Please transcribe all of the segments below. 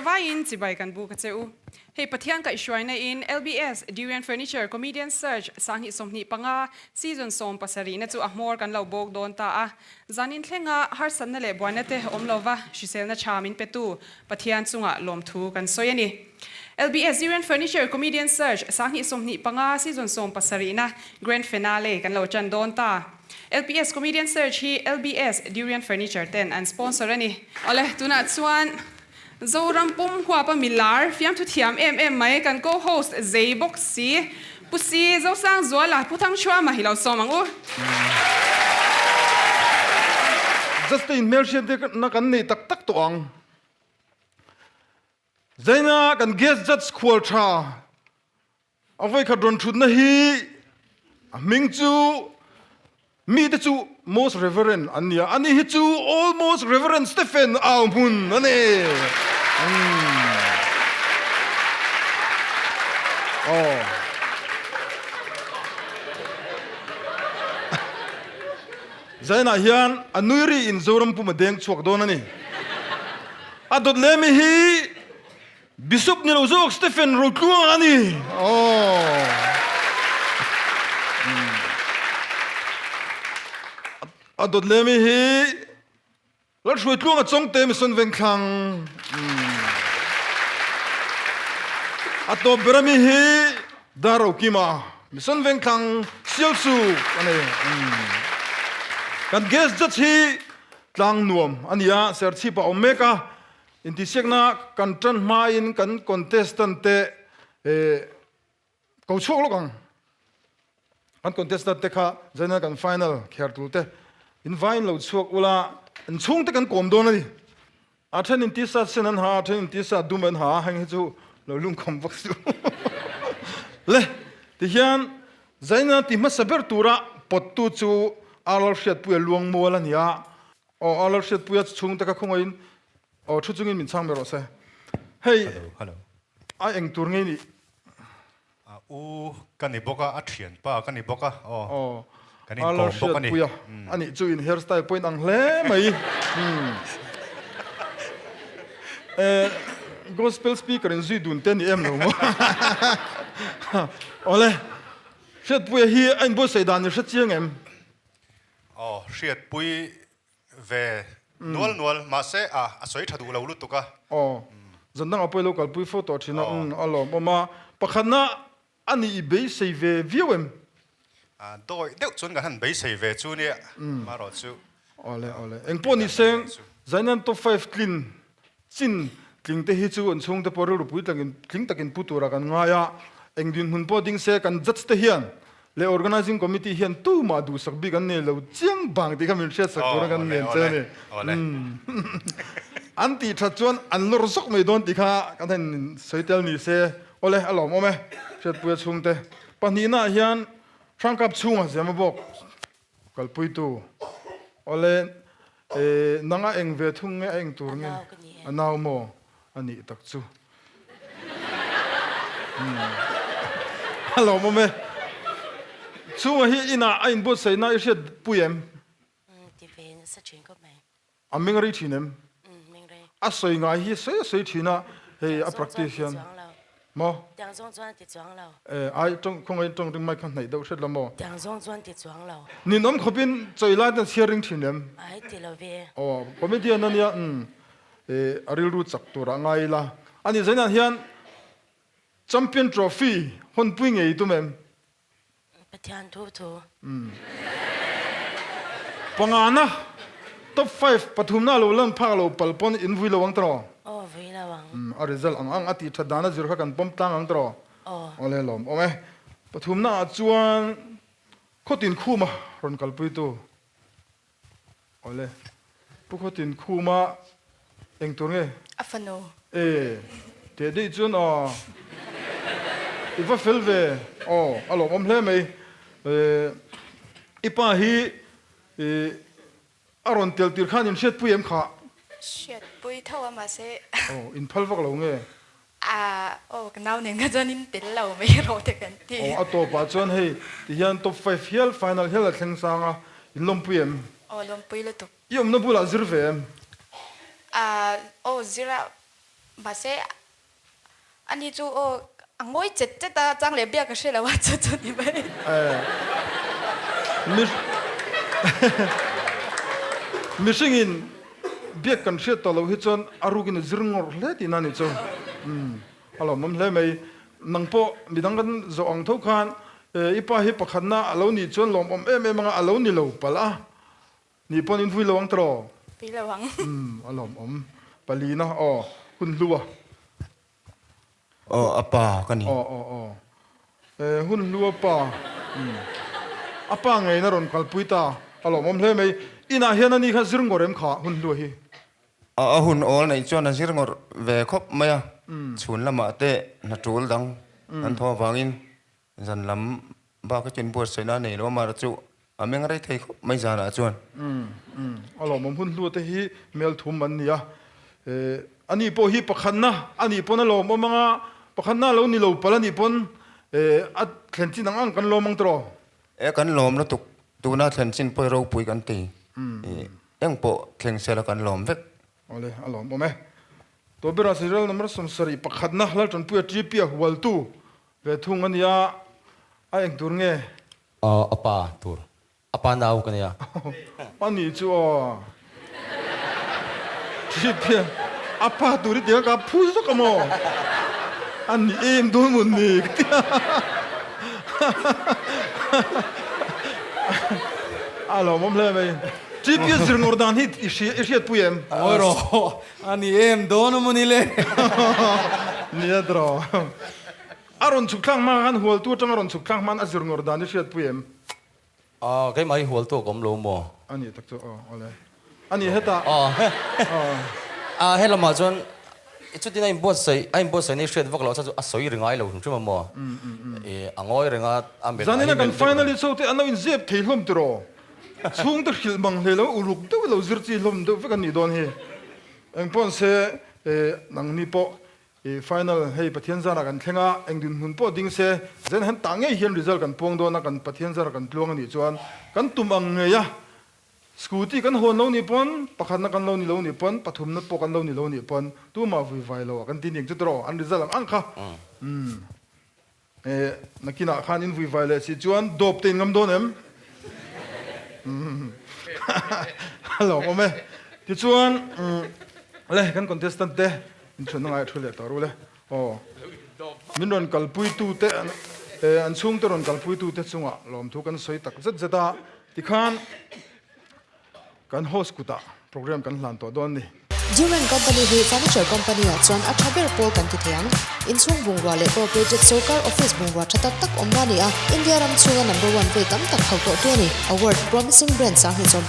zavaiin chibai kan buk a che u. Hei Pathian kaihhruaina in LBS Durian Furniture Comedian Search 2025 Season 70 na chu a hmawr kan lo bawk dawn ta a. Zanin thlenga harsatna leh buaina te awm lova hriselna tha min petu Pathian chungah lawmthu kan sawi a ni. LBS Durian Furniture Comedian Search 2025 Season 70 na Grand Finale kan lo tan dawn ta. LPS Comedian Search hi LBS Durian Furniture ten an sponsor a ni. Awle, tunah chuan Zoram pum huapa milar fiamthu thiam em em mai kan co-host zei bawk si Pu Si Zosangzuala Pu Thangchhuama hi lo sawm ang u. Justin hmelhriat te na kan nei tak tak tawh ang. Zaina kan guest judge khual tha A vawikhat rawn thutna hi a hming chu mite chu Most Reverend an ni a, ani hi chu Almost Reverend Stephen au hmun a ni. Aw. Zainah hian a nui ri in Zoram pum a deng chhuak dawn a ni. A dawt leh mi hi Bishop ni lo zawk Stephen Rotluang a ni. Aww. A dawt leh mi hi Lalhruaitluang a chawngte Mission Vengthlang. A tawp ber ami hi Darokima Mission Vengthlang Sialsuk a ni. Kan guest judge hi Tlangnuam a ni a, Serchhip a awm mek a. Intihsiakna kan tan hmain kan contestant te ko chhuak lawk ang. Kan contestant te kha general kan final kher tur te in vain lo chhuak ula in chhung te kan kawm dawn a ni. A then in t-shirt sen an ha a, a then in t-shirt dum an ha a, heng hi chu lo lungkham vak suh. Le tihian zaina ti hmasa ber tura pawttu chu Arlal Hriatpuia Luangmual a ni a. Aw, a lo hriatpui a chhungte ka khawngaihin aw thu chungin min chhang ber rawh se. Hei, Hello, hello. a eng tur nge nih? A u ka ni bawk a, a thianpa ka ni bawk a, aw. Aw, Kan a lo inkawm bawk a ni. hriatpui a, a nih chu in hair style pawh in ang hle mai. Eh, gospel speaker in zui dun te ni em lo maw? Awle, hriatpuia hi a inbuatsaih dan i hre chiang em? Aw, hriatpui ve nual nual, mahse a a sawi tha duh lo lutuk a. Aw, zan dangah pawh i lo kalpui fo tawh thin a, umm a lawmawm a. Pakhatna a nih i beisei ve viau em? A, dawi deuh chuan kan han beisei ve chu nia, marawh chu. Awle, awle. Engpawh ni seng, Zainan top five tlin chin tling te hi chu an chhungte pawh rilru puitling tling takin pu tura kan ngai a, eng dinhmun pawh ding se kan judge te hian leh organizing committee hian tumah duhsak bik an nei lo chiang bang tih kha min hriatsak tura kan ngen che a ni. An tih that chuan an lawr zawk mai dawn tih kha kan han sawi tel ni se. Awle, a lawmawm e, Hriatpuia chhungte pahnihnaah hian Hrangkap chhunga zema bawk Kalpuitu, Awle, e, nang a eng ve thung nge a eng tur nge? A nau ka ni e. A nau maw? A nih tak chu. Umm. A lawmawm e. Chhunga hi inah a inbuatsaihna i hriat pui em? Umm, ti ve nasa thin khawp mai. A meng rei thin em? Umm, meng rei. A sawi ngai hi sawi a sawi thin a, hei a practice hian. Maw? Tiang zawng chuan a ti chuang lo. Eh, ai tawng khawngaih tawng ring mai kha hnaih deuh hret la maw? Tiang zawng chuan ti chuang lo. Ninawm khawpin chawi lai ten chhiar ring thin em? Ai ti lo ve. Aw, comedian a nia, umm, eh, a rilru chak turah ngai ila. Ani zainah hian Champion Trophy hawnpui ngei tum em? Pathian thu thu. Pangana, Top five pathumna lo lan phak lo pal pawn in vui lo ang tiraw? Aw vui lo ang. A result ang ang a tih that dan a zir kha kan pawm tlang ang tiraw? Aw. Awle lawm awm e. Pathumna ah chuan Khawtin Khuma rawn kalpuitu. Awle. Pu Khawtin Khuma eng tur nge? A fanu. E, teh daih chuan aw. I va fel ve. Aw, a lawmawm hle mai. E, i pa hi e, a rawn tel tir khan in hriatpui em kha? Hriatpui tho a mahse. Aw, in phal vak lo nge? A, aw ka nau nen kha chuan in tel lo mai rawh te kan ti. Aw, a tawpah chuan hei ti hian top five hial final hial a thleng sang a, in lawmpui em? Aw, lawmpui lutuk. I awmna bulah zir ve em? A, aw zir a Mahse ani chu aw a ngawi chet chet a, chang leh biak ka hre lo a chu chu ni mai. Mihringin biak kan hriat tawh loh hi chuan a rukin a zir ngawrh hle tihna a ni chu. A lawmawm hle mai. Nang pawh midang kan zawh ang tho khan i pa hi pakhatna a lo nih chuan lawmawm em em anga a lo ni lo palh a. Ni pawn in vui lo ang tiraw? Vui lo ang. Umm a lawmawm. Palina aw hun hlu a. Aw a pa ka ni. Aw aw aw. E hun hlu a pa. Umm a pa ngeiin a rawn kalpui ta. A lawmawm hle mai. Inah hian ani kha zir ngawr em kha hun hlu a hi? A hun awl neih chuan a zir ngawrh ve khawp mai a. Chhun lamah te hna tul dang an thaw avangin Zan lam bak a chin buatsaihna a nei lo a, mahra chu a meng rei thei khawp mai zanah chuan. Umm umm a lawmawm hun hlu te hi hmel thum an ni a, eh ani pawh hi pakhatna a nih pawn a lawmawm anga pakhatna a lo ni lo palh a nih pawn eh a thlen chin ang ang kan lawm ang tawh. Eh kan lawm lutuk tuna thlen chin pawh hi ropui kan ti, eh eng pawh thleng sela kan lawm vek. Awle a lawmawm e. Tawbera Serial Number 70 pakhatna Laltanpuia TP a hualtu Ve thung a nia, a eng tur nge? Aw, a pa tur. A pa nau ka nia. A nih chu aw. Ṭhipian, a pa tur i ti a, ka phu zawk a maw? A ni em dawn maw ni ka ti a. A lawmawm hle mai. Ṭhipian zir ngawr dan hi i hriatpui em? Ngawi rawh, a ni em dawn a maw ni le? Nia tiraw. A rawn chhuk thlak hma khan hualtu atanga rawn chhuk thlak hman a zir ngawr dan i hriatpui em? Aw, keimah hi hualtu a kawm lo maw? A ni tak chu, aw, awle. A ni hetah. Aw, a he lamah chuan chutin a inbuatsaih, a inbuatsaihna i hriat vak loh chuan chu a sawi ri ngai lo hrim hrim a maw? I a ngawi reng a, a melh Zanina kan finalist ho te an lo inzep thei hlawm tiraw? Chhungte hrilh mang hle lo, uluk deuh lo zir chi hlawm deuh vek an nih dawn hi. Engpawh se, nangni pawh I final hei Pathian zarah kan thleng a, eng dinhmun pawh ding se, zen han tah ngei hian result kan puang dawn a, kan Pathian zarah kan tluang a nih chuan kan tum ang ngei a, scooty kan hawn lo nih pawn, pakhatna kan lo ni lo nih pawn, pathumna pawh kan lo ni lo nih pawn tumah vui vai lo ah kan ti ning chu tiraw, an result ang ang kha. Umm. Eh, nakinah khan in vui vai leh si chuan dawp te in ngam dawn em? A lawmawm e. Tichuan, le kan contestant te in chhunna ngai a thu leh tawh ru le. Aw, min rawn kalpuitu te, an chhungte rawn kalpuitu te chungah lawmthu kan sawi tak zet zet a. Tikhan, Kan host kutah program kan hlan tawh dawn ni. Durand Company hi furniture company ah chuan a tha ber pawl kan ti thei ang. Inchhung bungrua leh cooperated sorkar office bungrua tha tak tak awmna a ni a, India ram chhunga number one vei tam tak hauh tawhtu a ni. Award, Promising Brand 2019,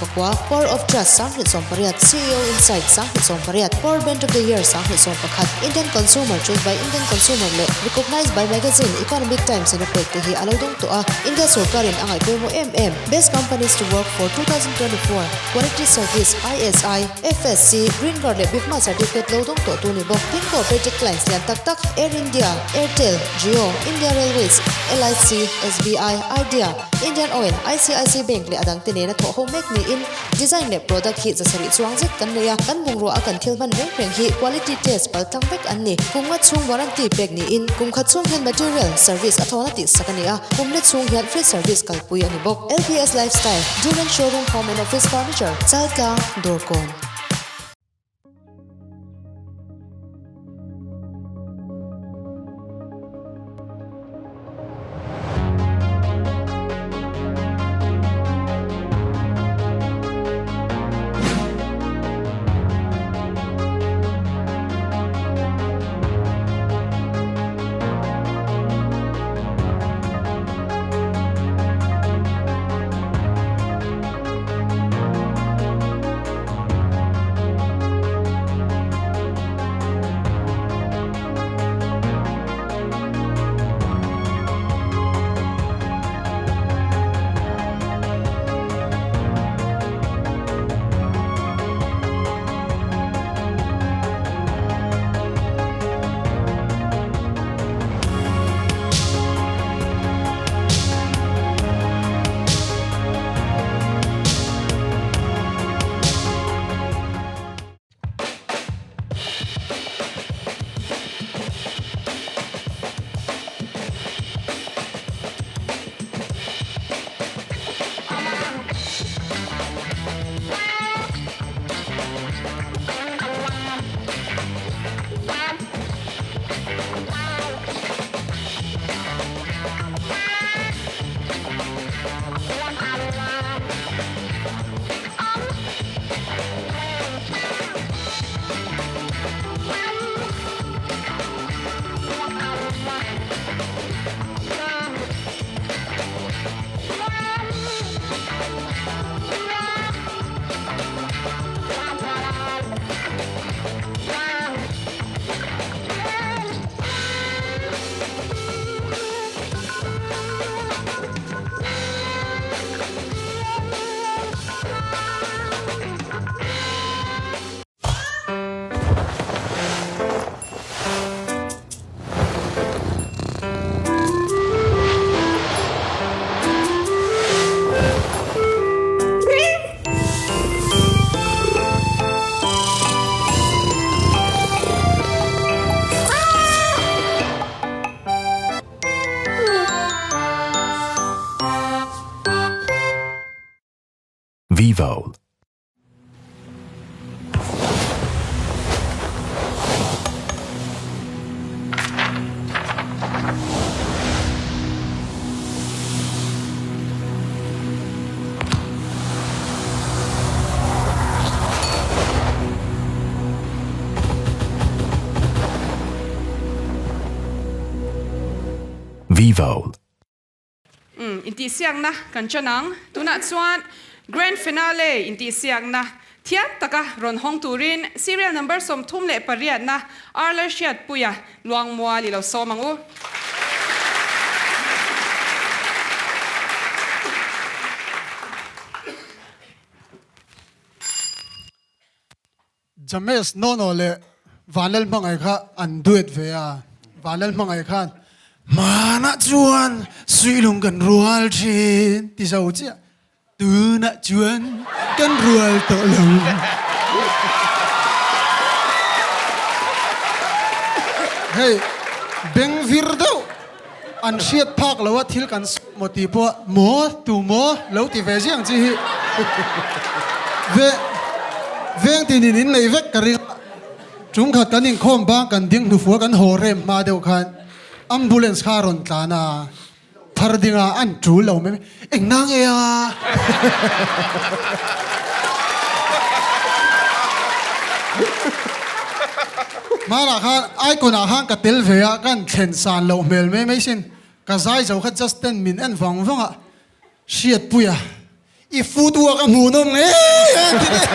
Power of Trust 2018, CEO Insight 2018, Power Brand of the Year 2021, Indian Consumer Choice by Indian Consumer leh Recognized by Magazine Economic Times in a pek te hi a lo dawng tawh a, India sorkarin a ngaih pawimawh em em. Best Companies to Work for 2024, Quality Service, ISI, FSC, Green Guard leh Bifma Certificate lo dawng tawh tu ni bawk. Tin Cooperative Clients lian tak tak Air India, Airtel, Jio, India Railways, LIC, SBI, Idea, Indian Oil, ICIC Bank leh a dangte nena thawh ho mek niin Design leh product hi zasarih chuang zet kan nei a, kan bungrua a kan thil hman reng reng hi quality test pal tlang vek an ni. Kum nga chhung warranty pek niin kum khat chhung hian material, service a thawn a tihsak a ni a, kum let chhung hian free service kalpui a ni bawk. LPS Lifestyle, Durand Showroom Home and Office Furniture, Chaltlang, Dawrkawn. Vivo. Vivo. Umm intihsiakna kan chan ang. Tunah chuan Grand Finale intihsiakna thiam taka rawn hawng turin serial number 38 na Arler Hriatpuia Luangmual i lo sawm ang u. James Nono leh Vanlal Hmangaih kha an duet ve a, Vanlal Hmangaih khan Hmanah chuan suihlung kan rual thin ti zo chiah, tunah chuan kan rual tawh lo. Hei beng vir deuh an hriat phak lo a thil kan sawi maw tih pawh maw tu maw lo ti ve ziang chi hi ve veng tinin in nei vek ka ring a tum khat kan inkhawm bang kan ding hnufual kan haw rem hma deuh khan ambulance kha a rawn tlan a phar ding a an tul lo mai mai eng na nge a. Hmanah khan icon ah khan ka tel ve a kan thlen san loh hmel mai mai sin ka zai zo kha just ten min en vang vang a hriatpui a i footwork a hmuhnawm ngei a ti daih.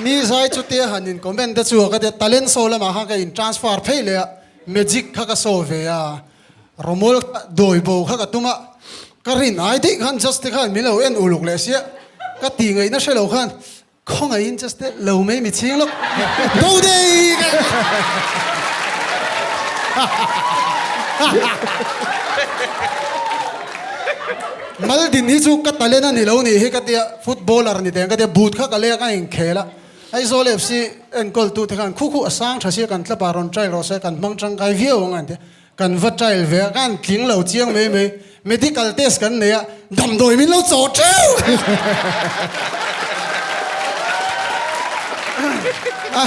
Mi zai chutia han in comment te chu ka tia talent show lamah khan ka in transfer phei leh a magic kha ka show ve a Romol kha dawi bo kha ka tum a ka rin ai daih khan just te khan min lo en uluk leh sia ka tih ngaihna hre lo khan Khawngaihin just te lo mai mi chhing lawk bo dei ka Mal din hi chu ka talent a ni lo nih hi ka tia footballer ni teng ka tia boot kha ka lek a inkhel a Aizawl FC enkawl tu te khan khu khu a sang tha sia kan tlap ah rawn trial rawh se kan hmang tangkai viau ang an tia Kan va trial ve a, kan tling lo chiang mai mai. Medical test kan nei a, damdawi min lo chawh teuh! A,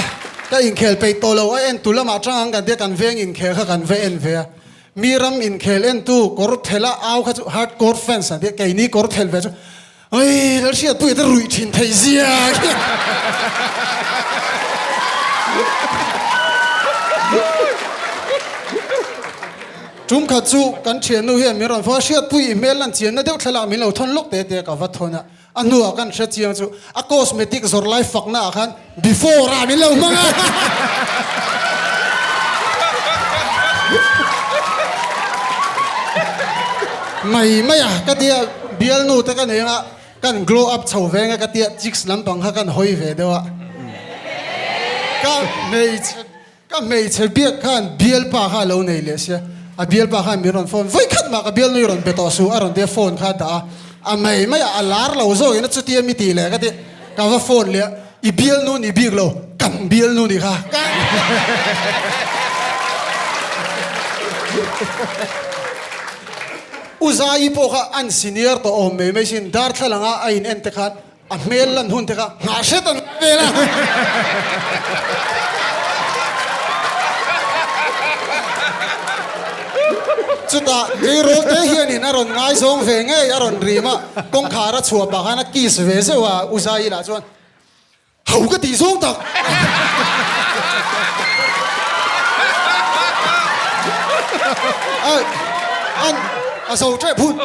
ka inkhel peih tawh lo, a en tu lamah tang ang kan tia kan veng inkhel kha kan va en ve a. Mi ram inkhel entu kawr phela au kha chu hardcore fans an tia, keini kawr phel ve chu Oi, Lalhriatpuia te ruih thin thei zia khi. Tum khat chu kan thiannu hian min rawn fawh a, Hriatpui i hmel lan chianna deuh thlalak min lo thawn lawk te te ka va thawn a. A hnuah kan hre chiang chu a cosmetic zawrh lai fakna ah khan before ah min lo hmang a. Mai mai a ka tia bialnu te ka nei anga kan glow up chho ve anga ka tia chicks lampang kha kan hawi ve deuh a. Ka hmeichhe Ka hmeichhe biak khan bialpa kha a lo nei leh sia, a bialpa khan min rawn phone, vawikhat mah ka bialnui rawn be tawh suh a rawn tia phone kha a dah a, a mai mai a, a lar lo zawk in a chutia mi tih leh ka ti, ka va phone leh a, i bialnu ni bik lo, kan bialnu ni kha. U Zaii pawh kha an senior tawh awm mai mai sin, darthlalang a a in en te khan A hmel lan hun te kha nghah hret an vel a. Chutah tleirawl te hianin a rawn ngaizawng ve ngei a rawn rim a, kawngkhar a chhuah pah khan a kiss ve zeuh a, U Zaii lah chuan Ho ka tih zawng tak! An a zo teh phut.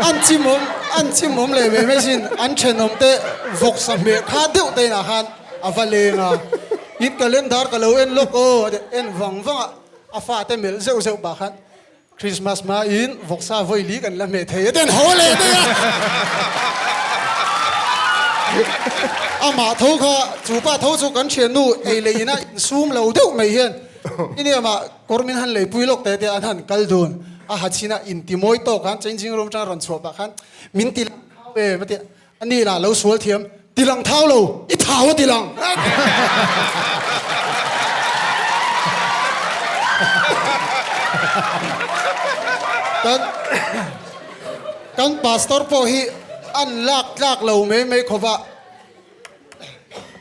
An chimawm an chimawm leh mai mai sin an thenawm te vawksa hmeh kha deuh te inah khan a va leng a, in calendar ka lo en lawk aw a ti en vang vang a, a fate melh zeuh zeuh pah khan Christmas hmain vawksa vawi li kan la hmeh thei a ti an haw leh daih a. Amah tho kha chu pa tho chu kan thiannu ei leh ina insum lo deuh mai hian i niamah Kawr min han leipui lawk te te an han kal dun a ha chhin a inti mawi tawk khan changing room atanga rawn chhuah pah khan min ti lang thau em a ti a, ani lah lo sual thiam ti lang thau lo i thau a ti lang. Kan. Kan pastor pawh hi an lak tlak lo mai mai khawp a,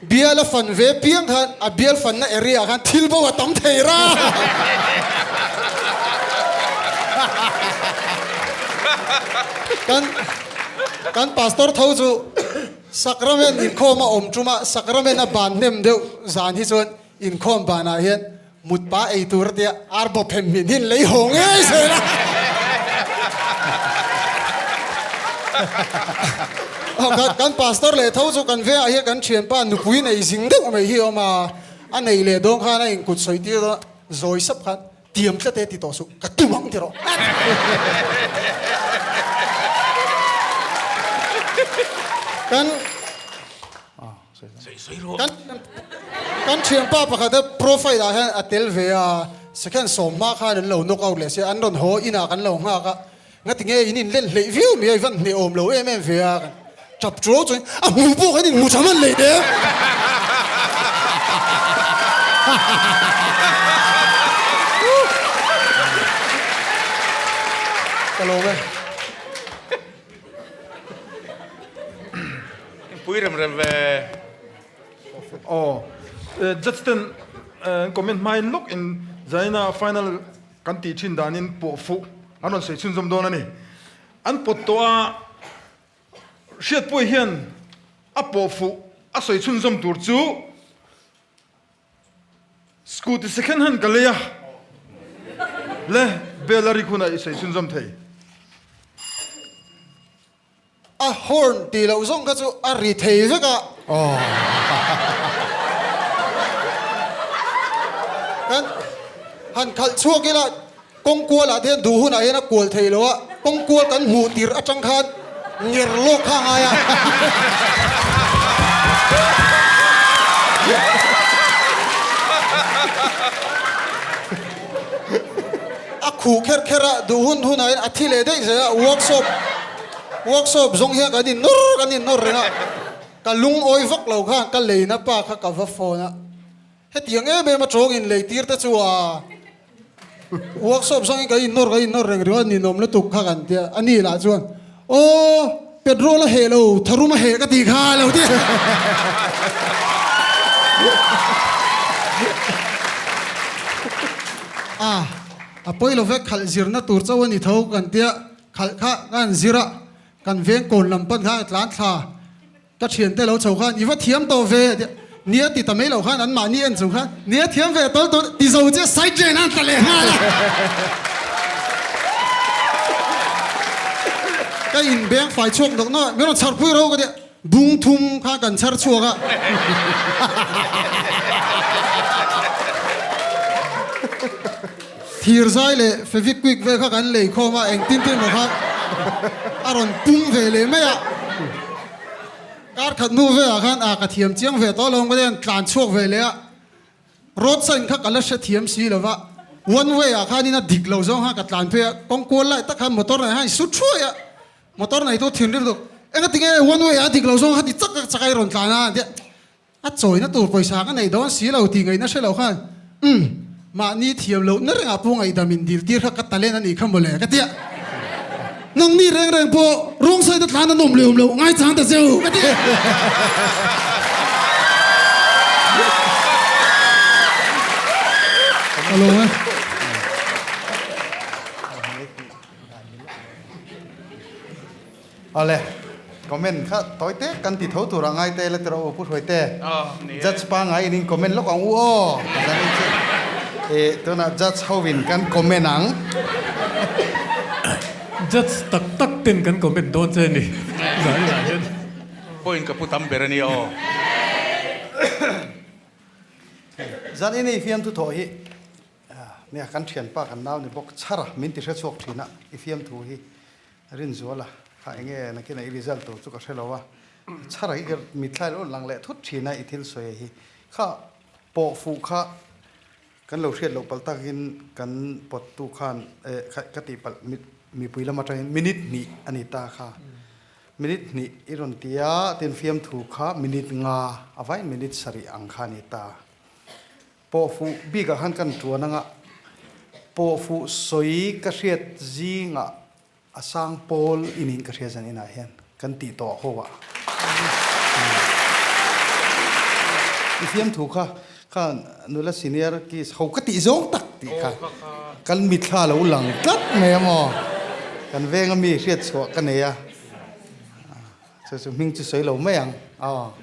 bial a fan ve piang khan a bial fanna area ah khan thil bo a tam thei ra. Kan kan pastor tho chu Sacrament inkhawm a awm tum a, Sacrament a ban hnem deuh zan hi chuan inkhawm banah hian Mut pa ei tur a tia ar bawp hem hmin hin lei haw ngei zel a. Kan pastor leh tho chu kan vengah hian kan thianpa nupui nei zing deuh mai hi a awm a, a nei leh dawn khan a inkut sawi tir dawn a, zawi sap khan tiam tlat e ti tawh suh, ka tum ang ti rawh. Kan Kan kan thianpa pakhat a profile ah hian a tel ve a, second sawmhma khan an lo knock out leh sia, an rawn haw inah kan lo nghak a, ngati nge in inlen hleih viau mai a, i van hneh awm lo em em ve a, kan tap chuau chuan a hmu pawh kan inhmu tha hman leh der. Ka lawm e. Pui rem rem ve. Aw judge ten comment hmain lawk in zaina final kan tih thin danin pawh fuh an rawn sawi chhunzawm dawn a ni. An pawt tawh a, Hriatpuii hian a pawh fuh a sawi chhunzawm tur chu Scooty second hand ka lei a, le bell a rik hunah i sawi chhunzawm thei. A horn tih loh zawng kha chu a ri thei vek a. Kan han khalh chhuak ila kawng kualah te hian duh hunah hian a kual thei lo a, kawng kual kan hmuh tirh atang khan nger lawk kha a ngai a. A khuh kher kher a, duh hun hunah hian a thi leh daih zel a, workshop workshop zawng hian kan innawr kan innawr reng a, ka lungawi vak lo khan ka leina pa kha ka va phone a, hetiang em em a tawng in lei tir te chu a workshop zawngin kan innawr kan innawr reng ringawt ninawm lutuk kha kan tia, a ni lah chuan aw petrol a heh lo tharum a heh ka tih kha a lo ti. A, a pawi lo vek khalh zirna tur chauh a ni tho kan tia, khalh kha ka han zir a, kan veng kawn lam pan kha a tlan thla. Ka thiante lo chho khan i va thiam tawh ve a tia, nia ti ta mai lo khan anmahni en chung khan nia thiam ve tawl tawl ti zo chiah side lane a an tla leh nghal a. Ka inbeng fai chhuak nawk nawk a, min rawn chhar pui ro ka tia, bung thum kha kan chhar chhuak a. Thir zai leh Fevikwik vel kha kan lei khawm a, engtin tin emaw kha a rawn pum ve leh mai a. Kar khat hnu velah khan a ka thiam chiang ve tawh lo ang ka tia tlan chhuak ve leh a, road sign kha ka la hre thiam si lo va, one way ah khanin a dik lo zawng khan ka tlan phei a, kawng kual lai tak khan motor nei khan i su thuai a, motor neitu thinrim lutuk, engatinge one way ah a dik lo zawng kha ti chak chak a i rawn tlan a an tia. A chawina tur pawisa ka nei dawn si lo tih ngaihna hre lo khan, Umm, mahni thiam loh na rengah pawh ngaihdam in dil tir kha ka talent a nih kha mawle ka ti a. Nangni reng reng pawh rawng side a tlan an awm leh awm loh ngaichang ta che u ka ti a. Ka lawm e. Awle, comment kha tawi te kan ti tho tur ah ngai te la ti rawh u Pu Hruaite. Judge pangai in in comment lawk ang u aw. Zanin chu eh tunah judge ho in kan comment ang. Judge tak tak ten kan comment dawn che ni zanin ah hian. Point ka pu tam ber a nia aw. Zanin i fiamthu thawh hi nia kan thianpa kan nau ni bawk chhar a min ti hrechhuak thin a i fiamthu hi Rinzuala, kha enge nakinah i result tur chu ka hre lo a, chhara hi ka mitthla ilo lang leh thut thin a i thil sawi hi. Kha pawh fuh kha kan lo hriat loh palh takin kan pawttu khan eh kha ka tih palh mipui lam atangin minute hnih a ni ta kha. Minute hnih i rawn ti a, tin fiamthu kha minute nga a vain minute sarih ang kha a ni ta. Pawh fuh bikah khan kan tuan anga pawh fuh sawi ka hriat zingah. A sang pawl i niin ka hria zan inah hian kan tih tawh ho ah. I fiamthu kha kha nula senior kiss ho ka tih zawng tak tih kha kan mithla lo lang tlat mai a maw? Kan veng a mi hriat chhuah ka nei a, chu chu hming chu sawi lo mai ang aw.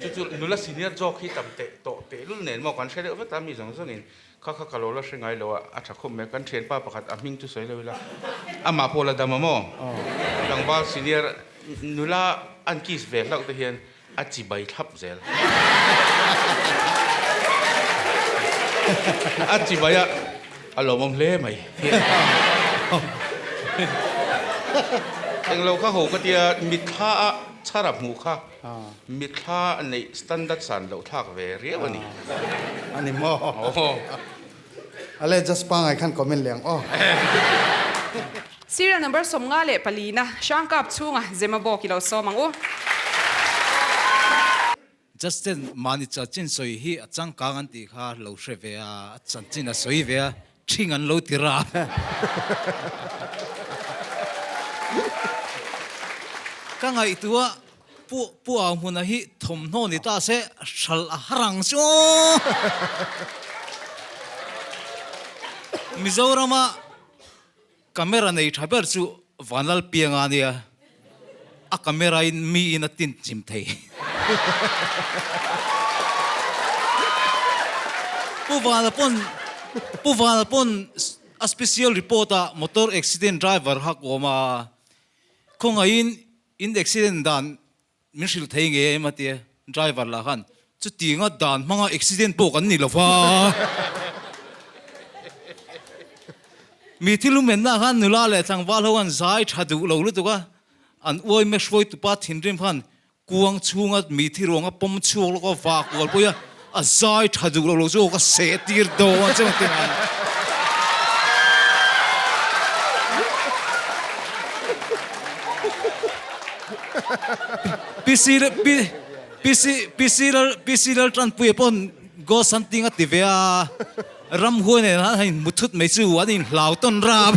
Chu chu nula senior zawk hi tam teh tawh tehlul nen maw kan hre deuh vek ta mi zawng zawngin Kha kha ka lo la hre ngai lo a, a tha khawp mai. Kan thianpa pakhat a hming chu sawi lo ila, amah pawh la dam a maw? Tlangval senior nula an kiss ve hlauh te hian a chi bai thlap zel. A chi bai a, a lawmawm hle mai. Englo kha ho ka tia mitthla a chhara hmuh kha. Mitthla neih standard san loh thlak ve riau a ni. A ni maw? Aw. Ale just pangai khan comment leh ang aw. Serial number 54 na Hrangkap chhunga Zemabawk i lo sawm ang u. Justin mahni chanchin sawi hi a changkang an tih kha lo hre ve a, a chanchin a sawi ve a, Ṭhing an lo ti rap. Ka ngaihtuah Pu Pu Au hmuna hi thawmhnaw ni ta se hralh a har ang chu aw. Mizorama camera nei ṭha ber chu Vanlalpianga a nia. A camera in mi in a tin chim thei. Pu Vala pawn Pu Vala pawn a special report ah motor accident driver kha kawm a, khawngaihin in accident dan min hrilh thei nge em a tia, driver lah khan chutinga dan hmanga accident pawh kan ni lo va. Mi thil umenna khan nula leh tlangval ho an zai tha duh lo lutuk a, an uaime hruaitupa thinrim khan kuang chhunga mi thi ruang a pawm chhuak lawk a, vah kual pawih a, a zai tha duh lo lo chu aw ka seh tir dawn che maw tia. PC PC PC PC Laltanpuia pawn ghost hunting a ti ve a. Ramhuai nen han han inhmu thut mai chu an inhlau tawn rap.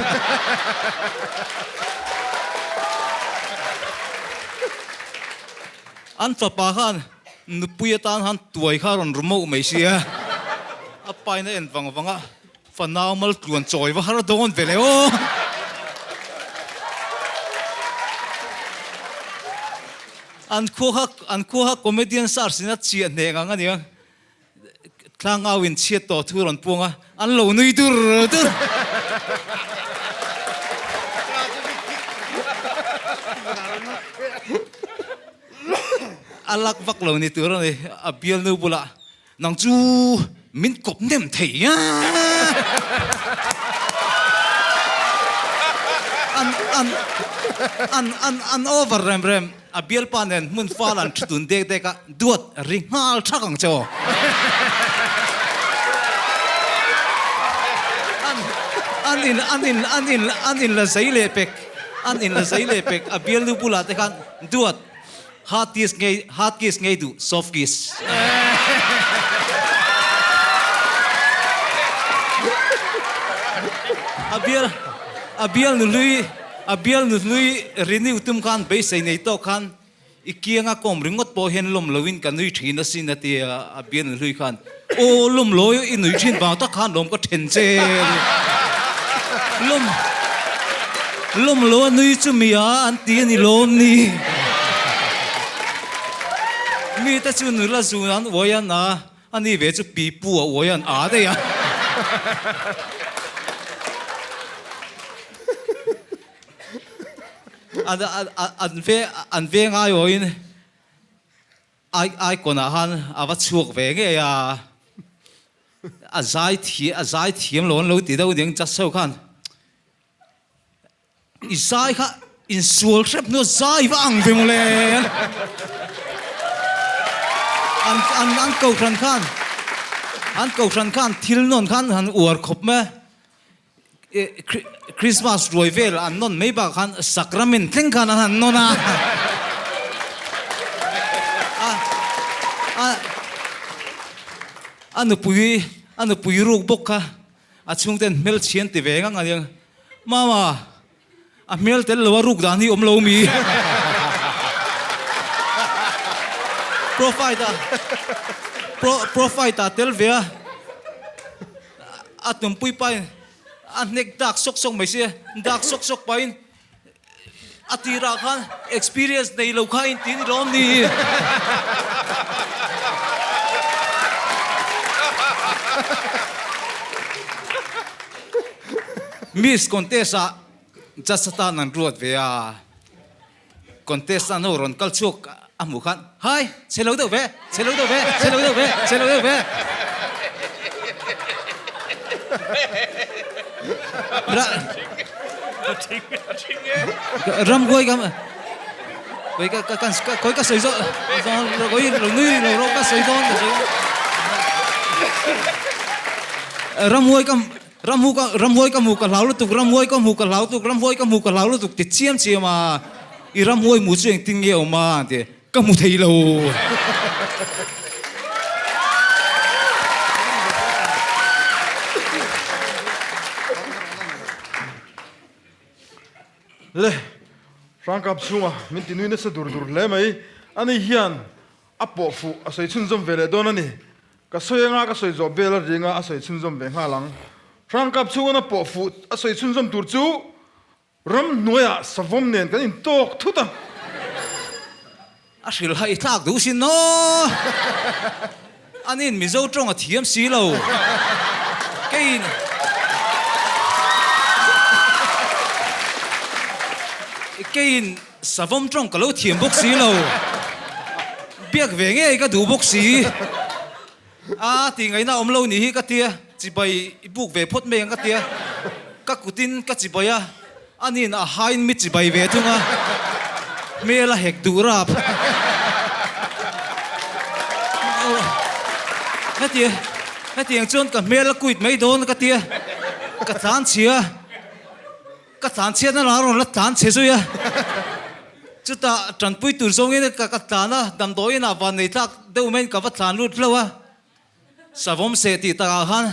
An fapa khan nupui atan han tuai kha a rawn ru mauh mai sia. A pain a en vang vang a, fanau mal tluan chawi va har dawn ve le aw. An khua kha an khua kha comedian sars in a chiah hneh ngang a nia. Tlangau in chhiat tawh thu rawn puang a, an lo nui dur dur. A lak vak lo ni tur a ni, a bialnu bulah, Nang chu min kawp nem thei a. An an an an an over rem rem. A bialpa nen hmun fal an thu dun dek dek a, duat ri nghal thak ang che aw. An an in an in an in an in la zei leh pek an in la zei leh pek a bialnu bulah te khan duat hard kiss ngei hard kiss ngei duh soft kiss. A bial a bialnu hlui A bialnu hlui renew tum khan beisei nei tawk khan i kianga kawm ringawt pawh hian lawm loin ka nui thin asin a ti a, a bialnu hlui khan aw lawm lawi i nui thin vang tak khan lawm ka then che lawm lawm lo a nui chu mi a an ti a ni lawm ni mite chu nula zun an uai an a Ani ve chu pi pu a uai an a daih a. An an ve an ve ngai awin ai icon ah khan a va chhuak ve ngei a. A zai thi a zai thiam lo an lo ti deuh aniang just ho khan. I zai kha insual hrep hnu a zai va ang ve mawle. An an an kohhran khan an kohhran khan thil nawn khan han uar khawp mai a. Christmas ruai vel an nawn mai bakah khan sacrament thleng khan an han nawn a. A a a nupui a nupui ruk bawk kha a chhungten hmelchhian ti ve ngang a nia. Mama! A hmel tel lo a ruk dan hi awm lo mi? Profile ah pro profile ah tel ve a, a tumpui pain a hnek dak sawk sawk mai sia, dak sawk sawk pahin a tirah khan experience nei lo kha in ti ni lawm ni? Miss contest ah Judge atan an ruat ve a, contest a no rawn kal chhuak a hmuh khan, Hai, chhe lo deuh ve, chhe lo deuh ve, chhe lo deuh ve, chhe lo deuh ve. Ramhuai ka koi ka ka ka koi ka sawi zawh koi lo nui lo rawh ka sawi dawn ka sawi Ramhuai ka Ramhu ka, ramhuai ka hmu ka hlau lutuk, ramhuai ka hmu ka hlau lutuk, ramhuai ka hmu ka hlau lutuk ti chiam chiam a, i ramhuai hmu chu engtin nge awm a ti, ka hmu thei lo. Le, Hrangkap chhunga min ti nui nasa dur dur hle mai. Ani hian a pawh fuh a sawi chhunzawm ve leh dawn a ni. Ka sawi anga ka sawi zawh bel a ringa a sawi chhunzawm ve nghal ang. Hrangkap chhungan a pawh fuh a sawi chhunzawm tur chu ramhnuaiah savawm nen kan intawk thut a. A hrilh haih thlak duh sin aw. Anin Mizo tawng a thiam si lo. Keiin Keiin Savawm tawng ka lo thiam bawk si lo. Biak ve ngei ka duh bawk si. A tih ngaihna awm lo nih hi ka tia, chibai i buk ve phawt mai ang ka tia. Ka kutin ka chibai a, aniin a hain mi chibai ve thung a, hmel a hek duh rap. Heti, hetiang chuan ka hmel a kuit mai dawn ka tia, ka tlanchhia. Ka tlan chhiatna lah a rawn la tlan chhe zui a, chutah tanpui tur zawngin ka ka tlan a, damdawiin ah van nei tlak deuh maiin ka va tlan lut hlauh a, savawm seh tih takah khan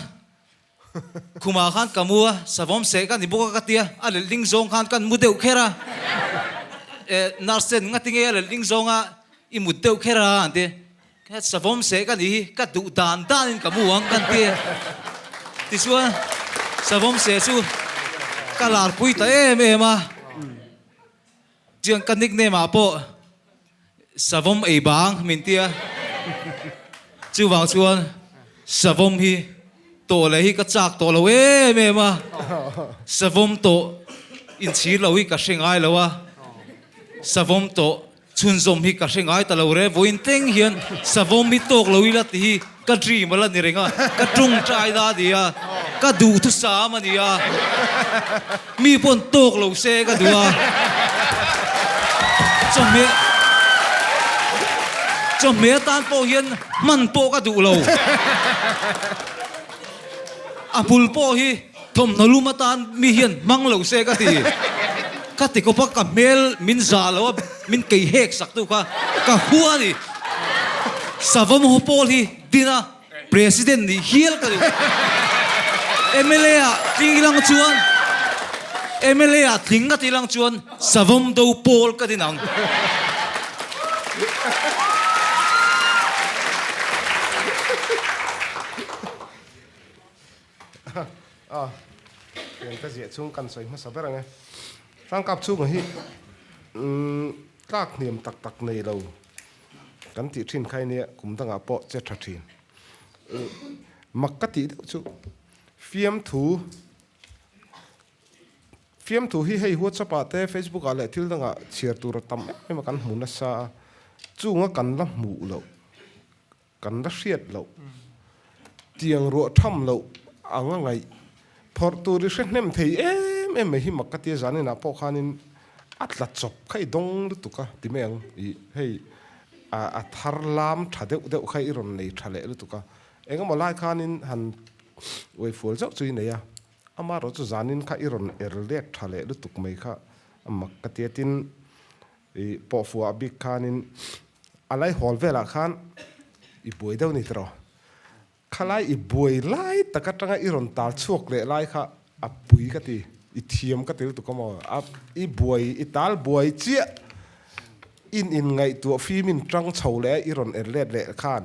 khumah khan ka mu a, savawm seh ka ni bawk a ka tia, a letling zawng khan kan mu deuh kher a, eh nurse ten ngati nge a letling zawnga i mut deuh kher a an ti. Ka savawm seh ka nih hi ka duh dan danin ka mu ang kan ti a. Tichuan savawm seh chu ka larpui ta em em a. Chiang ka nickname ah pawh savawm ei bang min ti a. Chuvang chuan savawm hi tawh leh hi ka chak tawh lo em em a. Savawm tawh inchhir lo hi ka hre ngai lo a. Savawm tawh Chhunzawm hi ka hre ngai ta lo re, vawiin teng hian savawm hi tawk lo ila tih hi ka dream a la ni reng a, ka tawngtai na a ni a, ka duhthusam a ni a, mi pawn tawk lo se ka duh a, chawhmeh chawhmeh atan pawh hian hman pawh ka duh lo, a hmul pawh hi. Thawmhnaw lum atan mi hian hmang lo se ka ti. Ka ti kawp a, ka hmel min zah lo a, min kei hek sak tu kha ka hua a ni. Savawm haw pawl hi dina President nih hial ka duh. Mla ah tling ilang chuan mla ah tling ka ti ilang chuan Savawm do pawl ka din ang. A, pian ka ziah chhung kan sawi hmasa ber ang e. Hrangkap chhunga hi tlak hniam tak tak nei lo kan tih thin kha ania kum dangah pawh che tha thin. Mak ka tih deuh chu fiamthu fiamthu hi hei WhatsApp ah te Facebook ah leh thil dangah chhiar tur a tam em em a kan hmu nasa a, chunga kan la hmuh loh Kan la hriat loh. Tiang ruah tham loh ang a ngaih. Phawrh tur i hre hnem thei em em mai hi mak ka tia zanin ah pawh khanin a tla chawp kha i dawng lutuk a ti mai ang i hei a thar lam tha deuh deuh kha i rawn nei tha leh lutuk a engemaw lai khanin han uaifual zauh chu i nei a amaherawh chu zanin kha i rawn er let tha leh lutuk mai kha a mak ka tia tin I pawhfuah bik khanin a laihawl velah khan i buai deuh ni tiraw? Khalai i buai lai tak atanga i rawn tal chhuak leh lai kha a pui ka ti. I thiam ka ti lutuk a maw? A i buai i tal buai chiah in in ngaihtuah fim in tang chho leh a i rawn en let leh khan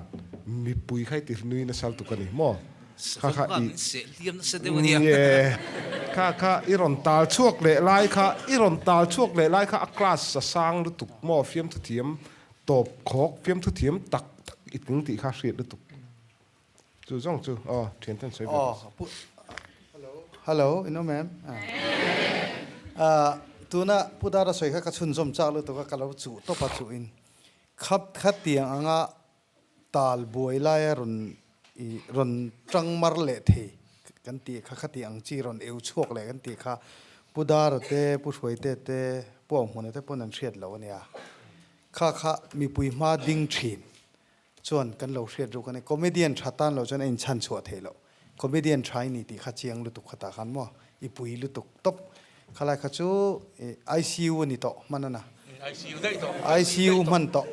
mipui kha i ti nui nasa lutuk a ni maw? Kha kha i Nge kha kha i rawn tal chhuak leh lai kha i rawn tal chhuak leh lai kha a class a sang lutuk maw fiamthu thiam tawp khawk fiamthu thiam tak tak i tling tih kha hriat lutuk. Chu zawng chu aw thian ten sawi ve Aw pu Hello in awm em? Tuna Pu Dara sawi kha ka chhunzawm chak lutuk a ka lo chuh tawp a chuh in khap khatiang anga tal buai laia rawn i rawn tang mar leh thei kan tih kha khati ang chi rawn eu chhuak leh kan tih kha Pu Dara te Pu Hruaite te Pu Auhmuna te pawn an hriat lo a nia. Kha kha mipui hma ding thin Chuan kan lo hriat ruk a ni. Comedian tha tan lo chuan a inchhan chhuah theih loh. Comedian tha i ni tih kha chiang lutuk kha tah khan maw i pui lutuk tawp. Khalai kha chu ICU a ni tawh hman a na. ICU daih tawh. ICU hman tawh.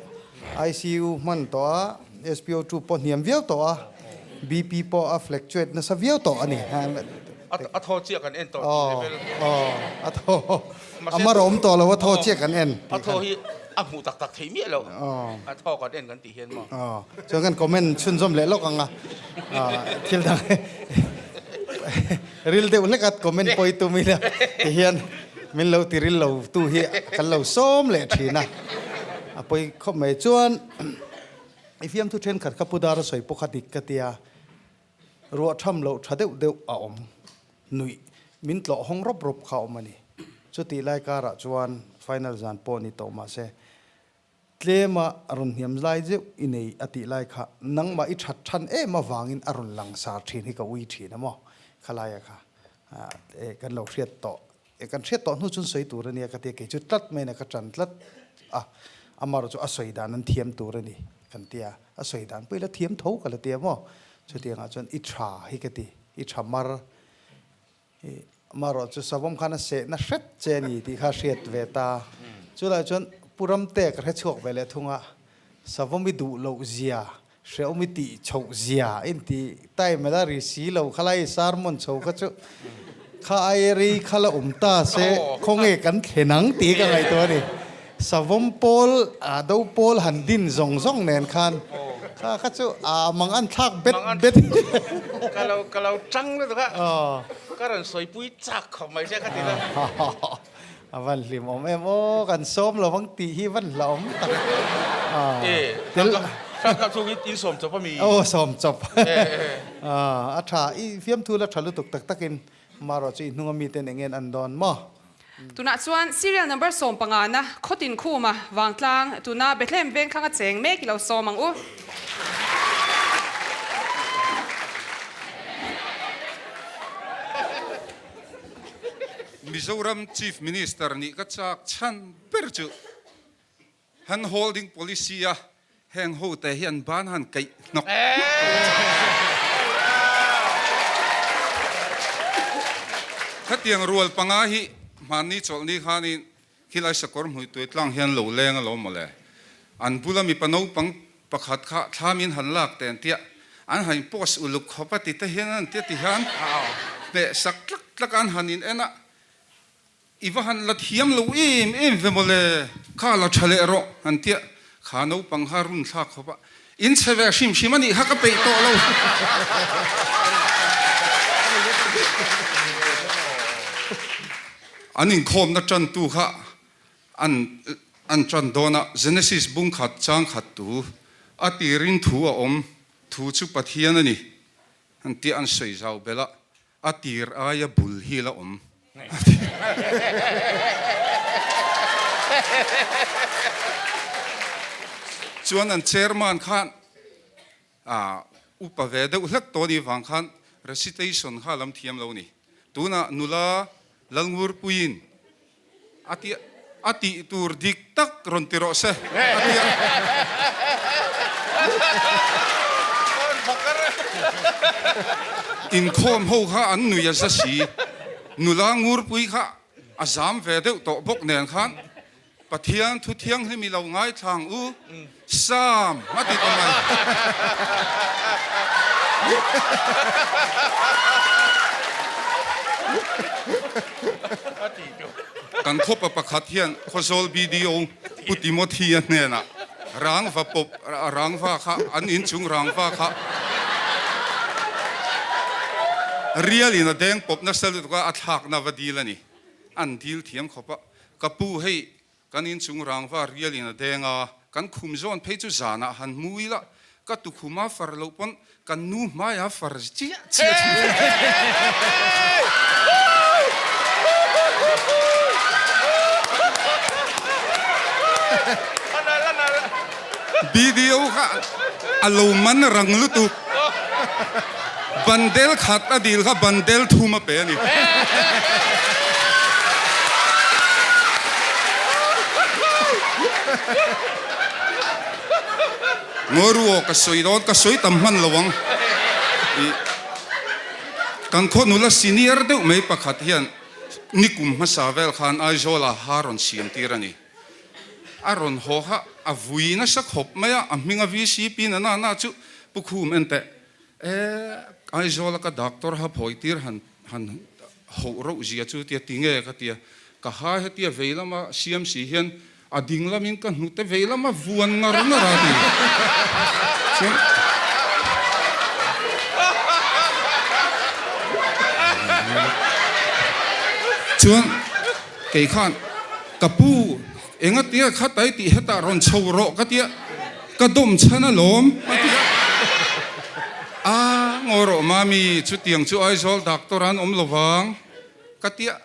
ICU hman tawh a, SPO2 pawh hniam viau tawh a, BP pawh a fluctuate nasa viau tawh a ni. A thaw chiah kan en tawh tih level. Aw, a thaw. A mar a awm tawh lo, a thaw chiah kan en. A thaw hi a hmuh tak tak theih miah lo. A thaw kan en kan tih hian maw. Aw, chuan kan comment chhunzawm leh lawk ang a. Thil dang ril deuh hlek a comment pawi tum ila ti hian min lo ti ril lo tu hi kan lo sawm leh thin a. A pawi khawp mai. Chuan i fiamthu thenkhat kha Pu Dara sawi pawh kha dik ka tia. Ruah tham loh tha deuh deuh a awm. Nuih min tlawh hawng rawp rawp kha a awm a ni. Chutih lai karah chuan final zan pawh ni tawh mahse tlema rawn hniam lai zeuh i nei a tih lai kha nangmah i that than em avangin a rawn langsar thin hi ka ui thin a maw khalaia kha kan lo hriat tawh E kan hriat tawh hnu chuan sawi tur a nia ka tia kei chu tlat mai na ka tan tlat a, amarawh chu a sawi dan an thiam tur a ni kan tia, a sawi dan pawh i la thiam tho ka la tia maw, chutiangah chuan i tha hi ka ti, i tha mar i amarawh chu savawm khan a sehna hret che a ni tih kha a hriat ve ta, chulai chuan Pu Ramte ka hre chhuak ve leh thung a, savawm i duh loh zia Hrehawm i tih chhoh zia in ti time a la ri si lo khalai sermon chho kha chu kha ai rei kha la awm ta se khawnge kan thlen ang tih ka ngaihtuah a ni. Savawm pawl a do pawl han din zawng zawng nen khan kha kha chu a mang an thlak bet bet. Ka lo ka lo tang lutuk a ka rawn sawipui chak khawp mai che kha ti la. A van hlim awm em aw, kan sawm lo vang tih hi van hla awm tak. E, tel Hrangkap chhung in sawm chawp a mi? Aw, sawm chawp. A tha, i fiamthu la tha lutuk tak takin marawh chu i hnunga miten eng en an dawn maw? Tunah chuan serial number sawmpangana Khawtin Khuma Vangtlang tuna Bethlehem Vengthlang a cheng mek i lo sawm ang u. Mizoram Chief Minister nih ka chak chhan ber chu hand holding policy a heng ho te hi an ban han keih hnawk hnawk tur a chak chhan. Khatiang rual panga hi hmanni chawlhni khanin Khilai sakawr hmuituai tlang hian lo leng alawm mawle. An bula mipa naupang pakhat kha thlam in han lak ten tia an han in post uluk khawp a ti te hian an tia ti hian hmeh sak tlak tlak a an han in en a, i va han la thiam lo em em ve mawle, kha la tha leh rawh an tia kha naupang kha run thlak khawp a, in chhe ve hrim hrim a nih kha ka peih tawh lo. An inkhawmna tantu kha an an tan dawn a, Genesis bung khat chang khat tu a tirin thu a awm, thu chu Pathian a ni an tia an sawi zau belh a, a tir aia bul hi la awm a ti. Chuan an chairman khan A upa ve deuh hlek tawh anih vang khan recitation kha a lam thiam lo a ni. Tunah nula Lalngurpuiin a ti a tih tur dik tak rawn ti rawh se a ti a. Inkhawm ho kha an nui a za si. Nula Ngurpui kha a zam ve deuh tawh bawk nen khan Pathian thu thianghlim i lo ngaithla ang u, Sam a ti ta mai. Kan khawpa pakhat hian Khawzawl BDO Pu Timothy-a hnenah rangva pawp rangva kha an inchung rangva kha rialin a deng pawp nasa lutuk a, a thlakna va dil a ni. An dil thiam khawp a, ka pu hei Kan inchung rangva rialin a deng a, kan khum zawn phei chu zanah han hmu ila, ka tukhuma far loh pawn kan nu hmaia far chiah chiah thin. BDO kha a lo man rang lutuk. Bandel khat a dil kha bandel thum a pe a ni. Ngawi aw ka sawi dawn ka sawi tam hman lo ang. Ih kan khaw nula senior deuh mai pakhat hian nikum hmasa vel khan Aizawl ah ha rawn siam tir a ni. A rawn haw kha a vui nasa khawp mai a, a hminga VCP na na na chu Pu Khum en teh e Aizawl a ka doctor ha phawi tir han han hoh reuh zia chu tia tinge ka tia ka ha hetia vei lama siam si hian a ding lamin ka hnute vei lama vuan ngar ngar a ti chuan chuan Kei khan, Ka pu, enga tia kha tai tih hetah rawn chho rawh ka tia, ka dawm chhan alawm a ti a. A, ngawi rawh mami, chutiang chu Aizawl doctor an awm lovang ka tia,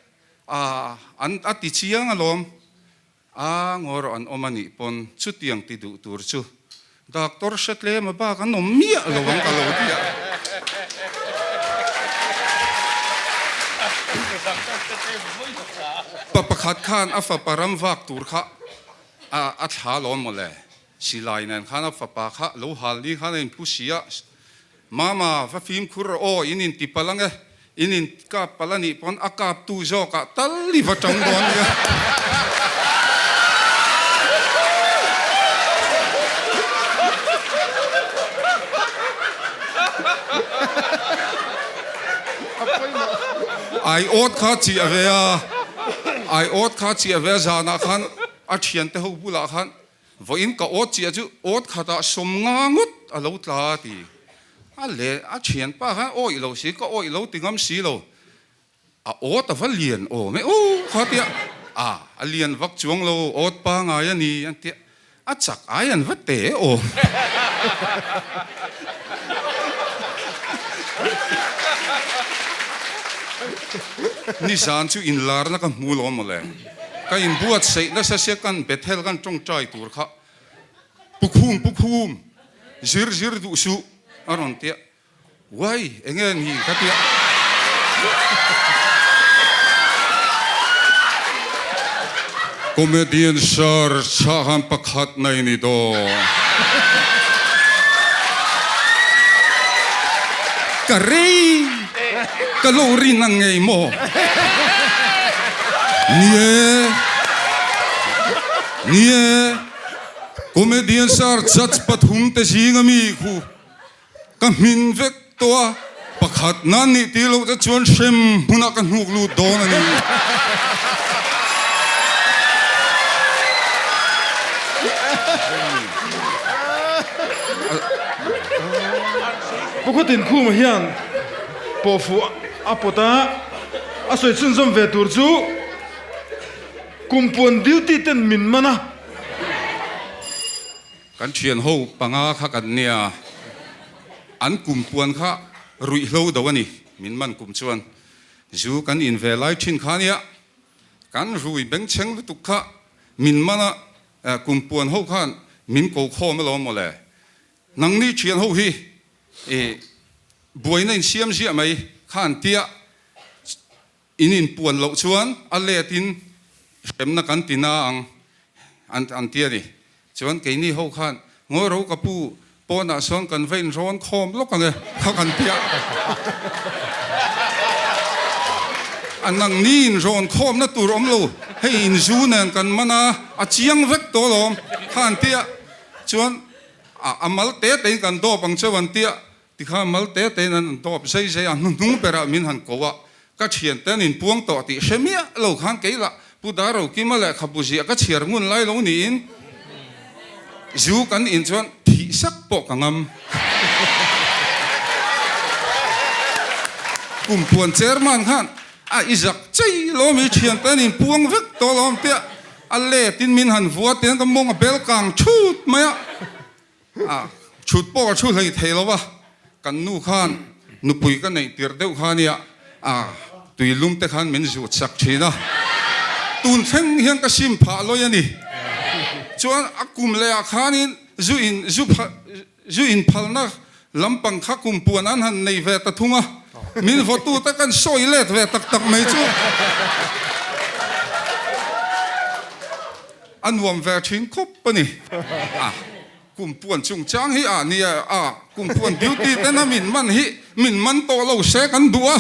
a, an a ti chiang alawm. A, ngawi rawh an awm a nih pawn chutiang ti duh tur chu Doctor hre tlem a bak an awm miah lo ang ka lo ti a. Pa pakhat khan a fapa ram vak tur kha a thla lawm mawle. Silai nen khan a fapa kha lo hal ni khan a inpu si a. Mama, va fimkhur rawh aw, in inti palh ang e. In in kap palh a nih pawn a kaptu zawkah tal i va tang dawn nia. Ai awt kha chiah ve a, ai awt kha chiah ve a zanah khan a thiante ho bulah khan Vawiin ka awt chiah chu awt khatah 50 ngawt a lo tla a ti. A leh a thianpa khan awih lo si, ka awih lo ti ngam si lo. A awt a va lian awm e aw kha tia, a a lian vak chuang lo, awt pangai a ni an tia, a chak ai an va te awm. Nizan chu inlarna ka hmu lo mawle. Ka inbuatsaih nasa sia kan Bethel kan tawngtai tur kha Pu Khum, Pu Khum, zir zir duh suh a rawn tia. Uai, enge ni ka tia. Comedian search ah khan pakhat na i ni dawn. Ka rei, ka lo rin ang ngei maw? Ni e, ni e, Comedian search judge pathum te zing ami khu. Ka hmin vek tawh a, pakhat nan nih ti loh te chuan hrem hmunah ka hnuk lut dawn a ni. Pu Khutin Khuma hian pawhfuh a pawt a, a sawi chhunzawm ve tur chu kumpuan duty ten min man a. Kan thian ho panga kha kan nia, an kum puan kha ruihhlo do a ni, min man kum chuan zu kan in ve lai thin kha nia, kan rui bengchheng lutuk kha min man a, kum puan ho khan min ko khawm alawm mawle, nangni thian ho hi i buaina in siam ziah mai khan tia In inpuan loh chuan a let in hremna kan ti na ang an an ti a ni. Chuan keini ho khan ngawi ro ka pu pawnah sawn kan va inrawn khawm lawk ang e kha kan ti a. A nangni inrawn khawmna tur awm lo, hei inzu nen kan man a, a chiang vek tawh alawm kha an ti a. Chuan a mal te tein kan dawp ang cheu an ti a. Tikha mal te tein an an tawp zai zai a, hnuhnung berah min han ko a, ka thiante an inpuang tawh tih hre miah lo khan kei lah. Pu Darokima lehkhabu ziah ka chhiar ngun lai lo niin zu kan in chuan thih sak pawh ka ngam. Kumpuan chairman khan a i zak chei lawm i thiante an inpuang vek tawh lawm tia a let in min han vua tiang ka mawng a bel kang thut mai a. A chhut pawh a thu hlei thei lo va, kan nu khan nupui ka neih tirh deuh kha nia, a tuilum te khan min zut sak thin a, tun thleng hian ka sim phah lawi a ni. Chuan a kum leh ah khanin zu in zu zu inphalna lampang kha kum puan an han nei ve ta thung a, min vawtu te kan sawi let ve tak tak mai chu a nuam ve thin khawp a ni. A kum puan chungchang hi a nia a kum puan duty ten a min man hi min man tawh lo se kan duh a,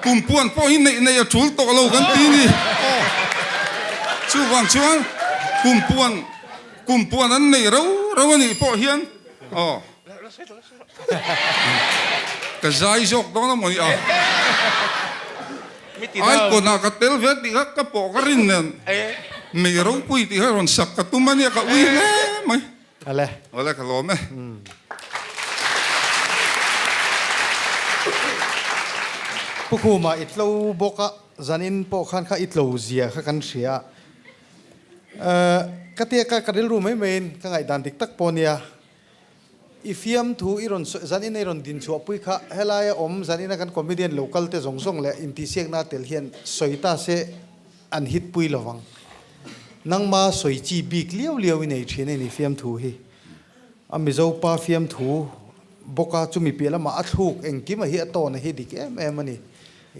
kum puan pawh hi neih nei a tul tawh lo kan ti ni. Chuvang chuan kum puan kum puan an nei rau rau a nih pawh hian aw. Ka zai zawk dawn a maw ni a? Icon ah ka tel ve tih kha ka pawh ka rin nen mei ropui tih kha rawn sak ka tum a nia ka ui hle mai. Ale. Awle ka lawm e. Pu Khuma i tlo bawk a, zanin pawh khan kha i tlo zia kha kan hria a. Ka tia ka ka rilru mai maiin ka ngaihdan dik tak pawh nia. I fiamthu i rawn sawi, zan ina i rawn din chhuahpui kha helaia awm zan ina kan comedian lo kal te zawng zawng leh intihsiakna tel hian sawi ta se an hit pui lo vang. Nangma sawi chi bik liau liau i nei thin a ni fiamthu hi. A Mizo pa fiamthu bawka chumi piah lamah a thluk engkim a hi a tawn a hi dik em em a ni.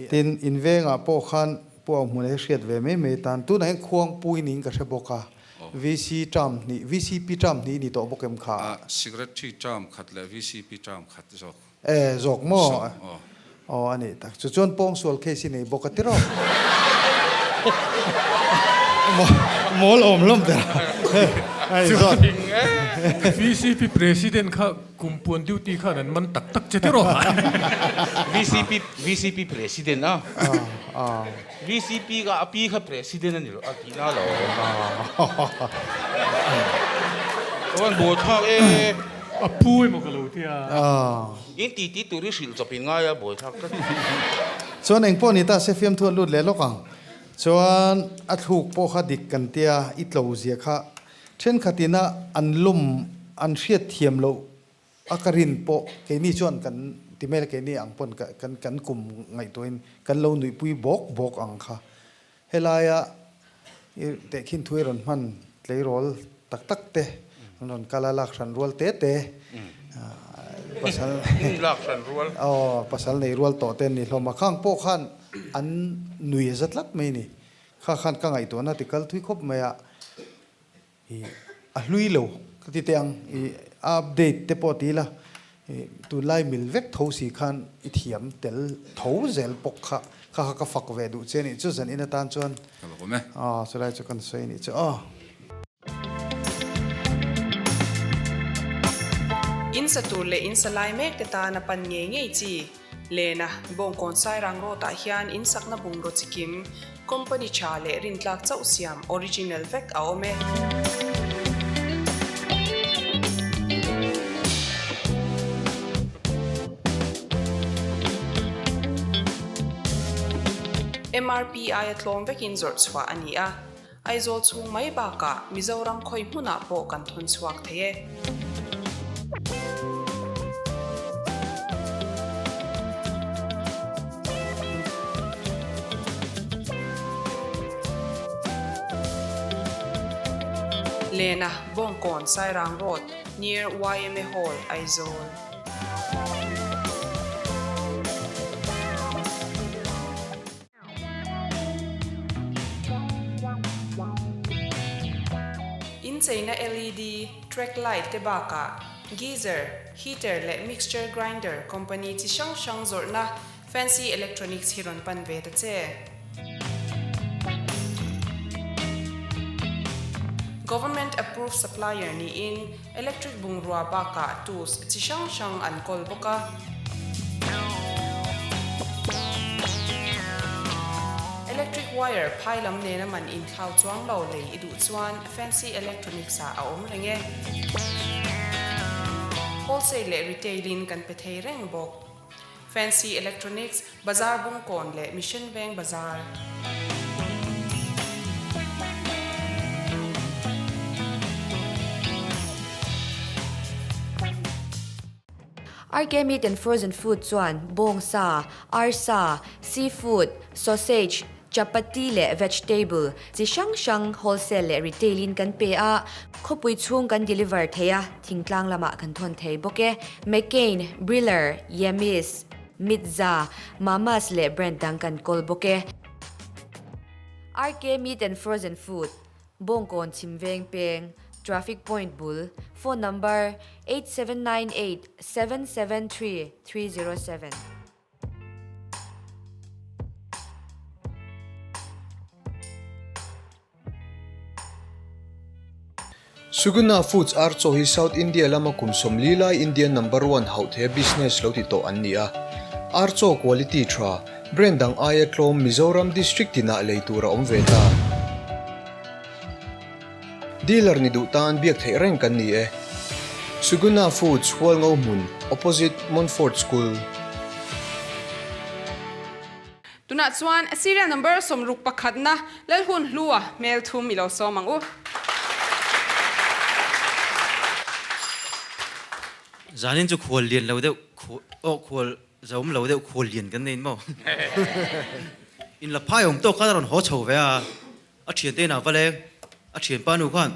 Tin, in vengah pawh khan Pu Auhmuna hi hriat ve mai mai tan tunah hian Khuangpui niin ka hre bawk a. VC term hnih, VCP term hnih ni tawh bawk em kha? A, Secretary term khat leh VCP term khat zawk. E, zawk maw? Sawm, aw. Aw, a nih tak. Chu chuan pawngsual case i nei bawk a ti rawh. Mawl awm hlawm ber a. Hei zawt. VCP President kha Kumpuan duty khan an man tak tak che ti rawh. VCP, VCP President a. VCP ka a pi kha President a ni lo a tih na lo. Chuan buai thlak e. A pu emaw ka lo tia. In ti ti tur hi hrilh chawp in ngai a buai thlak tlat. Chuan engpawh ni ta se fiamthu an lut leh lawk ang. Chuan a thluk pawh kha dik kan tia i tlo zia kha Thenkhatin a an lawm an hriat thiam loh a ka rin pawh keini chuan kan ti mai la keini ang pawn kan kan kum ngaihtuahin kan lo nuihpui bawk bawk ang kha. Helaia i tehkhin thu i rawn hman tleirawl tak tak te an rawn kal a lak hran rual te te pasal lak hran rual aw pasal nei rual tawh te an ni hlawm a khang pawh khan an nui a za tlat mai ni. Kha khan ka ngaihtuahna ti kal thui khawp mai a, i a hlui lo ka ti teh ang, i a update te pawh ti ila, i tunlai mil vek tho si khan i thiam tel tho zel bawk kha, kha kha ka fak ve duh che a nih chu zan in atan chuan. Ka lo awm e. Aw chulai chu kan sawi a nih chu aw. In sa tur leh in sa lai mek te tan a pan ngei ngei chi. Lena, Bawngkawn Sairang Road ah hian in sakna bungraw chikim, company tha leh rintlak chauh siam original vek a awm e. MRP aia tlawm vekin zawrh chhuah a ni a. Aizawl chhung mai bakah Mizoram khawi hmunah pawh kan thawn chhuak thei e. Lena, Bawngkawn, Sairang Road, near yma Hall, Aizawl. Incheina LED, track light te bakah geyser, heater leh mixture grinder company chi hrang hrang zawrhna Fancy Electronics hi rawn pan ve ta che. Government approved supplier niin Electric bungrua bakah tools chi hrang hrang an kawl bawk a. Electric wire. Wire phai lam nena man inthlau chuang lo lei i duh chuan Fancy Electronics ah a awm reng e. Wholesale leh retail in kan pe thei reng bawk. Fancy Electronics, Bazar Bungkawn leh Mission Veng Bazar. RK Meat and Frozen Food chuan bawngsa, arsa, seafood, sausage, chapati leh vegetable chi hrang hrang wholesale leh retail in kan pe a, khawpui chhung kan deliver thei a, thingtlang lamah kan thawn thei bawk e. McCain, Briller, Yemis, Mitza, Mamas leh brand dang kan kawl bawk e. RK Meat and Frozen Food, Bawngkawn Chhimveng Peng, Traffic Point bul, Phone number, 8798 773 307. Suguna Foods ar chaw hi South India lama kum 40 lai Indian number one hauh theia business lo ti tawh an ni a. Ar chaw quality tha, brand dang aia tlawm Mizoram district tinah lei tur a awm ve ta. Dealer ni duh tan biak theih reng kan ni e. Suguna Foods Hualngo hmun, opposite Montfort School. Tunah chuan serial number 61 na Lalhun Hlua hmel thum i lo sawm ang u. Zanin chu khual lian lo deuh aw khual Zahawm lo deuh khual lian kan nei in maw? In la phai awm tawk khan a rawn haw chho ve a, a thiante in a va leng, a thianpa nu khan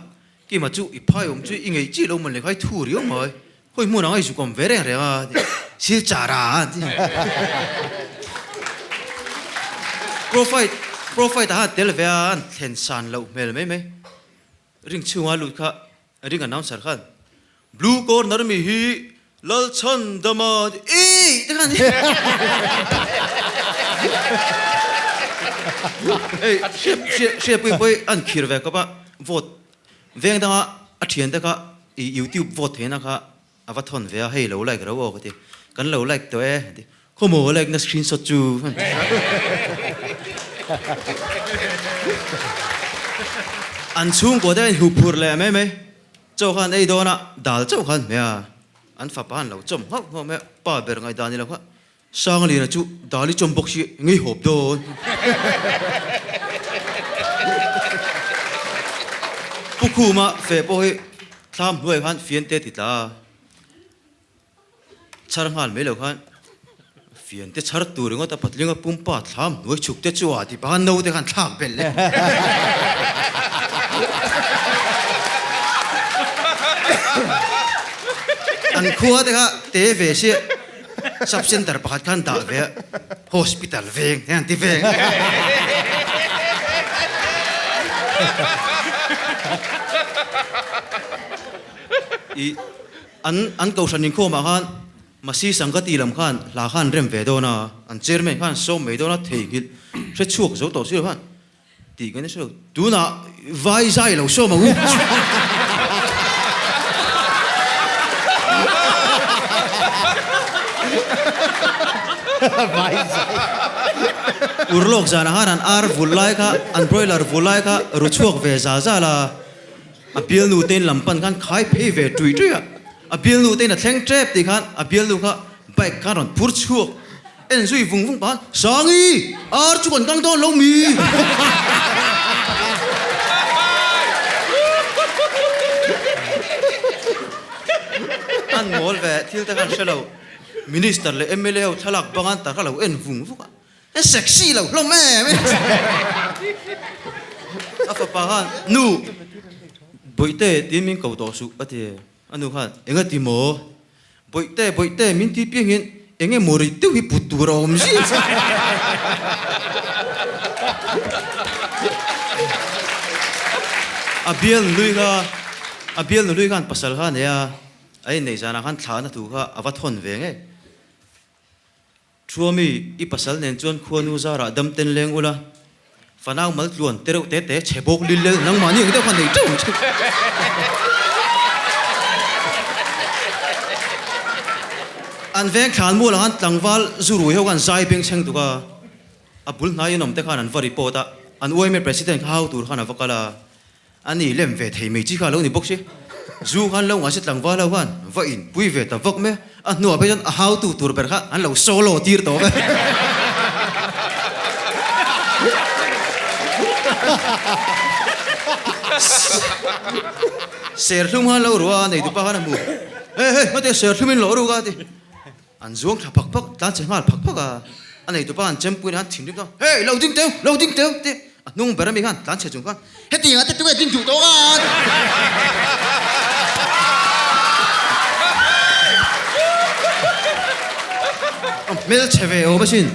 Kima chu i phai awm chu i ngeih chi lo mawn le kha i thu riau mai, khawi hmun anga i zuk awm ve reng reng a ti, sil char a an ti. Profile profile ah khan a tel ve a, an thlen san loh hmel mai mai. Ring chhunga lut kha ring announcer khan Blue corner mi hi Lalchhandama eih te khan Ei hriat pui pawh hi an khir ve kawp a vote veng danga a thiante kha i youtube vote theihna kha a va thawn ve a hei lo like ro aw ka ti kan lo like tawh e a ti khawmaw like na screenshot chu an chhungkua te hian huphur leh mai mai chaw khan ei dawn a dal chauh khan hmeh a an fapa an lo chawm nghauh nghauh mai a pa ber ngaihdan ni lo kha Sangliana chu dal i chawm bawk si ngei hawp dawn. Pu Khuma feh pawh hi thlam hnuai khan fian te ti tla a, chhar nghal mai lo khan fian te chhar tur ringawt a patlinga pumpa thlam hnuai chhuk te chu a ti pah a naute khan thlak belh leh. An khua te kha te ve sia. Sub center pakhat khan dah ve a, hospital veng hian ti veng. I an an kohhran inkhawmah khan Masi Sangati lam khan hla khan rem ve dawn a, an chairman khan sawm mai dawn a, theihnghilh hre chhuak zo tawh si lo khan Tih kan hre lo. Tunah vai zai lo sawm ang u. Vai zai. Urlawk zanah khan an ar vul lai kha, an broiler vul lai kha ru chhuak ve zal zal a. A bialnu te in lam pan khan khai phei ve tui tui a. A bialnu te in a thleng tep tih khan a bialnu kha bike khan rawn phur chhuak. En zui vung vung pah Sangi! Ar chu kan kang dawn lo mi? An mawl ve thil te khan hre lo. Minister leh mla ho thlalak bang an tar kha lo en vung vung a. En sexy lo hlawm em em. A fapa khan Nu! Bawihte tiin min ko tawh suh a ti. A nu khan, Enga ti maw? Bawihte, bawihte, min ti piangin eng emaw ri deuh hi put tur a awm zing che. A bial nului kha, a bial nului khan pasal kha a nei a, a inneih zanah khan thlahna thu kha a va thawn ve ngei. Thuami, i pasal nen chuan khuanu zarah dam ten leng ula, fanau mal tluan te reuh te te chhe bawk lil lel nangmahni ang deuh khan nei teuh ang che. An veng thlan mual ang khan tlangval zu rui ho khan zai beng chheng tuk a, a bul hnai inawm te khan an va report a. An yma president kha hau tur khan a va kal a, a ni lem ve thei mai chi kha a lo ni bawk si. Zu khan lo ngah se tlangval ho khan va inpui ve ta vak mai a, a hnuah phei chuan a hautu tur ber kha an lo solo tir tawh ve. Serthlum khan lo ruah a, neitupa khan a hmu, Hey hey, hmate serthlum in lawh ruk a ti. An zuang thla phak phak, tlan chhe nghal phak phak a, a nei tupa an chempui nen an thinrim ta, Hey, lo ding teu, lo ding teu, ti a hnung ber ami khan tlan chhe chung khan, Hetiang ah te tunge ding duh tawh a? A hmel chhe ve awm asin,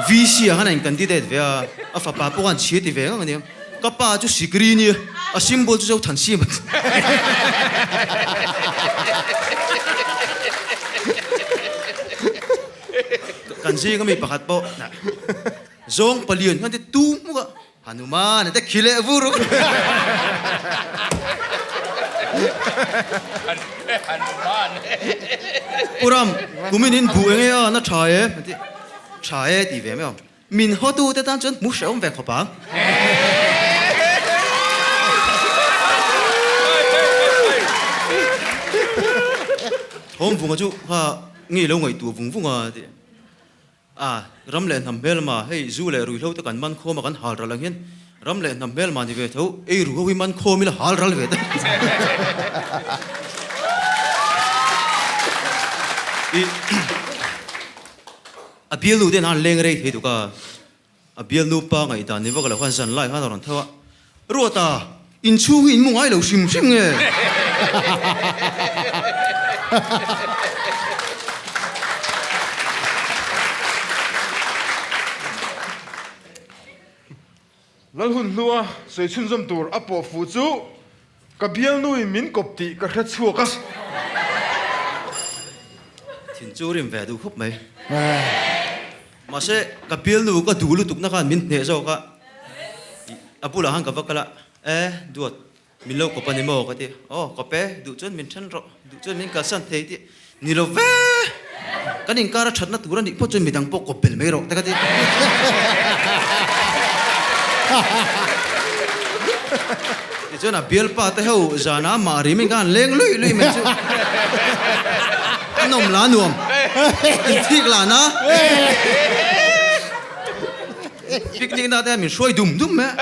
VC ah khan a in candidate ve a, a fapa pawh khan chhia ti ve ngang ania. Ka pa chu sikri nia, a symbol chu Zothan Sim a ni. Kan zing ami pakhat pawh zawng palian hian te tu hmuk a, Hanuman a te khi leh vur vur. Pu Ram, kumin in buh enge a, na tha e, a ti. Tha e tih ve mai ang. Min hawtute tan chuan hmu hrehawm ve khawp ang. Thawmvunga chu kha ngei lo ngaihtuah vung vung a ti. A, ram leh hnam hmelma, hei zu leh ruihhlo te kan man khawm a kan hal ral ang hian ram leh hnam hmelma ni ve tho, ei ru ho hi man khawm ila hal ral ve ta. A bialnu te an leng rei thei tuk a, a bialnu pa ngaihdan ni vak lo khan zan lai khan a rawn tho a, Ruata, inchhung hi in mu ngai lo hrim hrim nge? Lalhun hnua sawi chhunzawm tur a pawh fuh chu ka bialnuin min kawp tih ka hre chhuak a. Thin chu rim ve duh khawp mai. Mahse, ka bialnu ka duh lutukna khan min hneh zawk a, a bulah khan ka va kal a, E, duat, min lo kawp a ni maw? ka ti. Aw, kawp e, duh chuan min then rawh, duh chuan min kalsan thei tih ni lo ve! Kan inkar a thatna tur a nih phawt chuan midang pawh kawp bel mai rawh te ka ti. Tichuan a bialpa te ho zana mah rim in khan leng luih luih mai chu a nawm la nuam, inthik la na. Picnic na te hian min hruai dum dum mai a.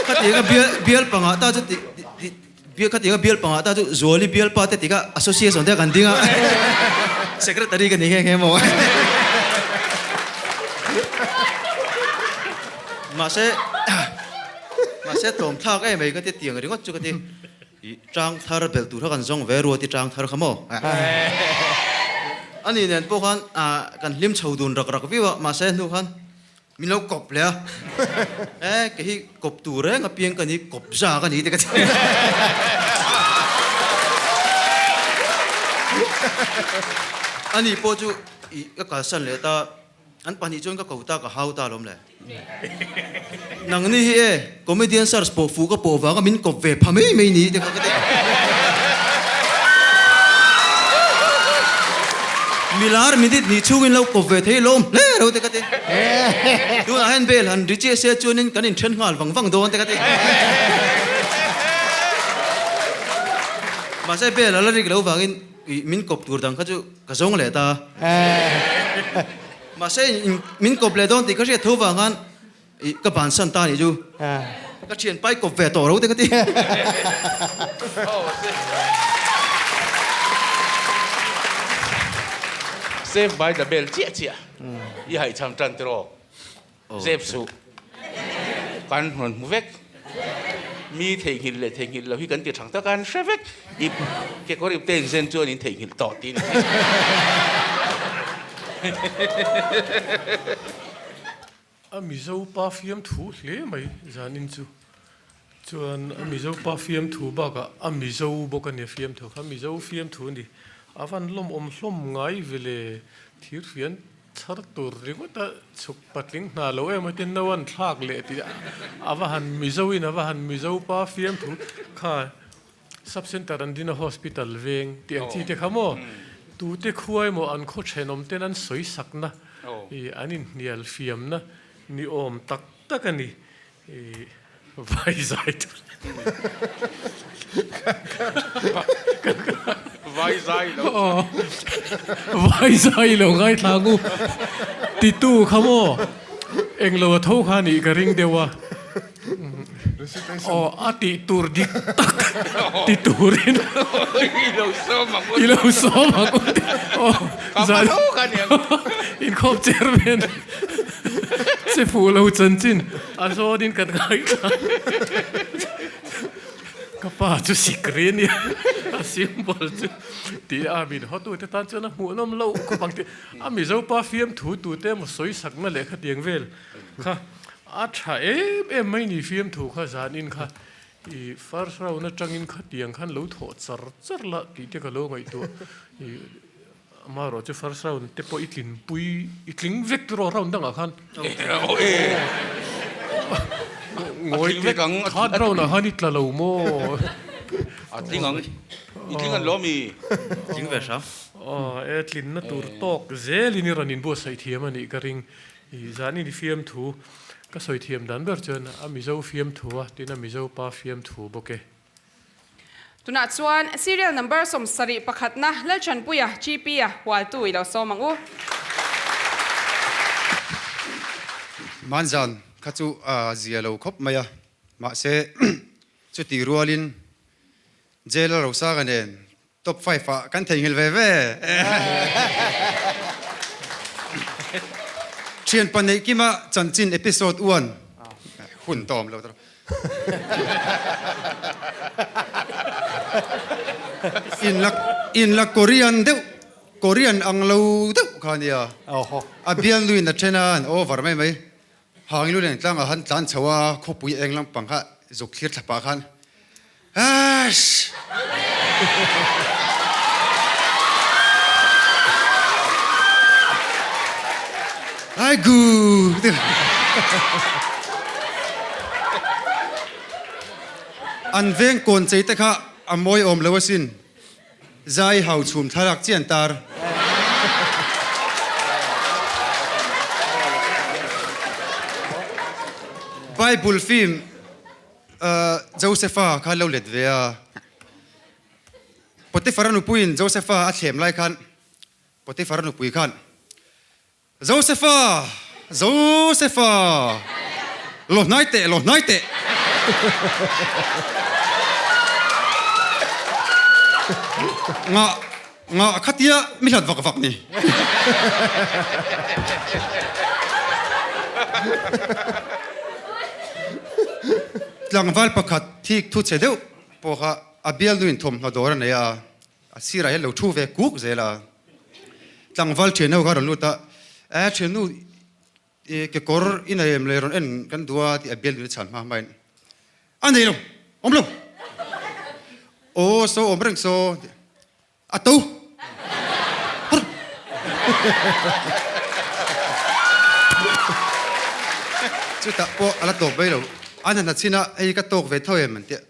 Khatianga bial bial pangah ta chu ti ti bial khatianga bial pangah ta chu Zuali bialpa te tikah association te kan ding a. Secretary ka ni nghe nghe maw. Mahse mahse tlawm thlak em mai ka ti tiang ringawt chu ka ti. I tang thar belh tur kha kan zawng ve ruat i tang thar kha maw? Ani nen pawh khan kan hlim chho dun rak rak viau a, mahse hnu khan min lo kawp leh a, e kei hi kawp tur reng apiang ka ni, kawp za ka ni te ka ti. Ani pawh chu i ka kalsan leh ta. An pahnih chuan ka ko ta ka hau ta alawm le. Nangni hi e, comedian search pawh fuh ka pawh vanga min kawp ve pha mai mai ni te kha ka ti. Milar minute hnih chhungin lo kawp ve thei lawm hle ro te ka ti. Tunah hian bel han ri chiah sia chuanin kan inthen nghal vang vang dawn te ka ti. Mahse bel a la rik lo vangin min kawp tur dang kha chu Ka zawng leh ta. Mahse min kawp leh dawn tih ka hriat tho vang khan ka bansan ta nih chu. Ka thian pai kawp ve tawh ro te ka ti. Save by the bell chiah chiah i haihcham tan tiraw. Zep suh. Kan rawn hmu vek. Mi theihnghilh leh theihnghilh lo hi kan ti thang tak a, an hre vek. Ip, kekawr ipte inzen chuan in theihnghilh tawh tih a ni. A Mizo pa fiamthu hle mai zanin chu. Chuan a Mizo pa fiamthu bakah a Mizo bawk a nia fiamthu kha Mizo fiamthu a ni. A van lawmawm hlawm ngai ve le thirfian Chhar tur ringawt a chhuk patling hna lo em atin no an thlak leh tih a va han Mizo in a va han Mizo pa fiamthu kha sub center an din a hospital veng tih ang chi te kha maw? Tute khua emaw an khaw thenawm ten an sawi sakna i an inhnial fiamna ni awm tak tak a ni. I vai zai tur. Vai zai lo. Vai zai lo ngaithla ang u. Titu kha maw englo a tho kha nih ka ring deuh a. Aw a tih tur dik tak ti turin I lo sawm ang u. I lo sawm ang u. Aw zan inkhawm chairman che fuh lo chanchin a zawnin kan ngaithla. Ka pa chu sikri a nia a symbol chu tih a min hawtute tan chuan a hmuhnawm loh khawp ang tih a Mizo pa fiamthu tute emaw sawisakna leh khatiang vel kha A tha em em mai ni fiamthu kha zanin kha i first round atangin khatiang khan lo thawh char char la tih te ka lo ngaihtuah i amaherawh chu first round te pawh i tlinpui i tling vek tur aw round dangah khan ngawi teh third round ah khan i tla lo maw a tling ang i tling an lo mi tling ve hram aw e tlinna tur tawk zelin i rawn inbuatsaih thiam a nih ka ring I zanin i fiamthu ka sawi thiam dan ber chuan a Mizo fiamthu a tin a Mizo pa fiamthu bawk e. Tunah chuan serial number 71 pakhatna Lalchanpuia GP-a hualtu i lo sawm ang u. Hmanzan kha chu a zia lo khawp mai a, mahse chutih rualin Jail a Rosanga nen Top five ah kan theihnghilh ve ve. Thian pahnih kima chanchin episode one hun tawm lo tawh. Inla inla Korean deuh Korean ang lo deuh kha nia. A bialnuin a then a an over mai mai. Hang lu leng tlangah khan tlan chho a, khawpui eng lampang kha zuk thlir thla pah khan Ash! Aigu! An veng kawn chei te kha a mawi awm lo asin. Zai hau chhum thlalak chian tar. Bible film Josepha kha lo let ve a. Potiphar-a nupuiin Josepha a thlem lai khan Potiphar-a nupui khan Josepha! Josepha! Lo hnai teh, lo hnai teh! Ngah, ngah khatia mi hlat vak vak ni. Tlangval pakhat thik thu che deuh pawh kha a bialnuin thawmhnaw dawr a nei a. A sirah hian lo thu ve kuk zel a, tlangval thianho kha a rawn lut a, Eh thiannu i kekawr i nei em le rawn en kan duh a tih a bial dun a chhan hma hmain a nei lo, awm lo, aw saw awm reng saw tih a to hur. Chutah pawh a la tawp mai lo, an han ha chhin a, hei ka tawk ve tho em an tia.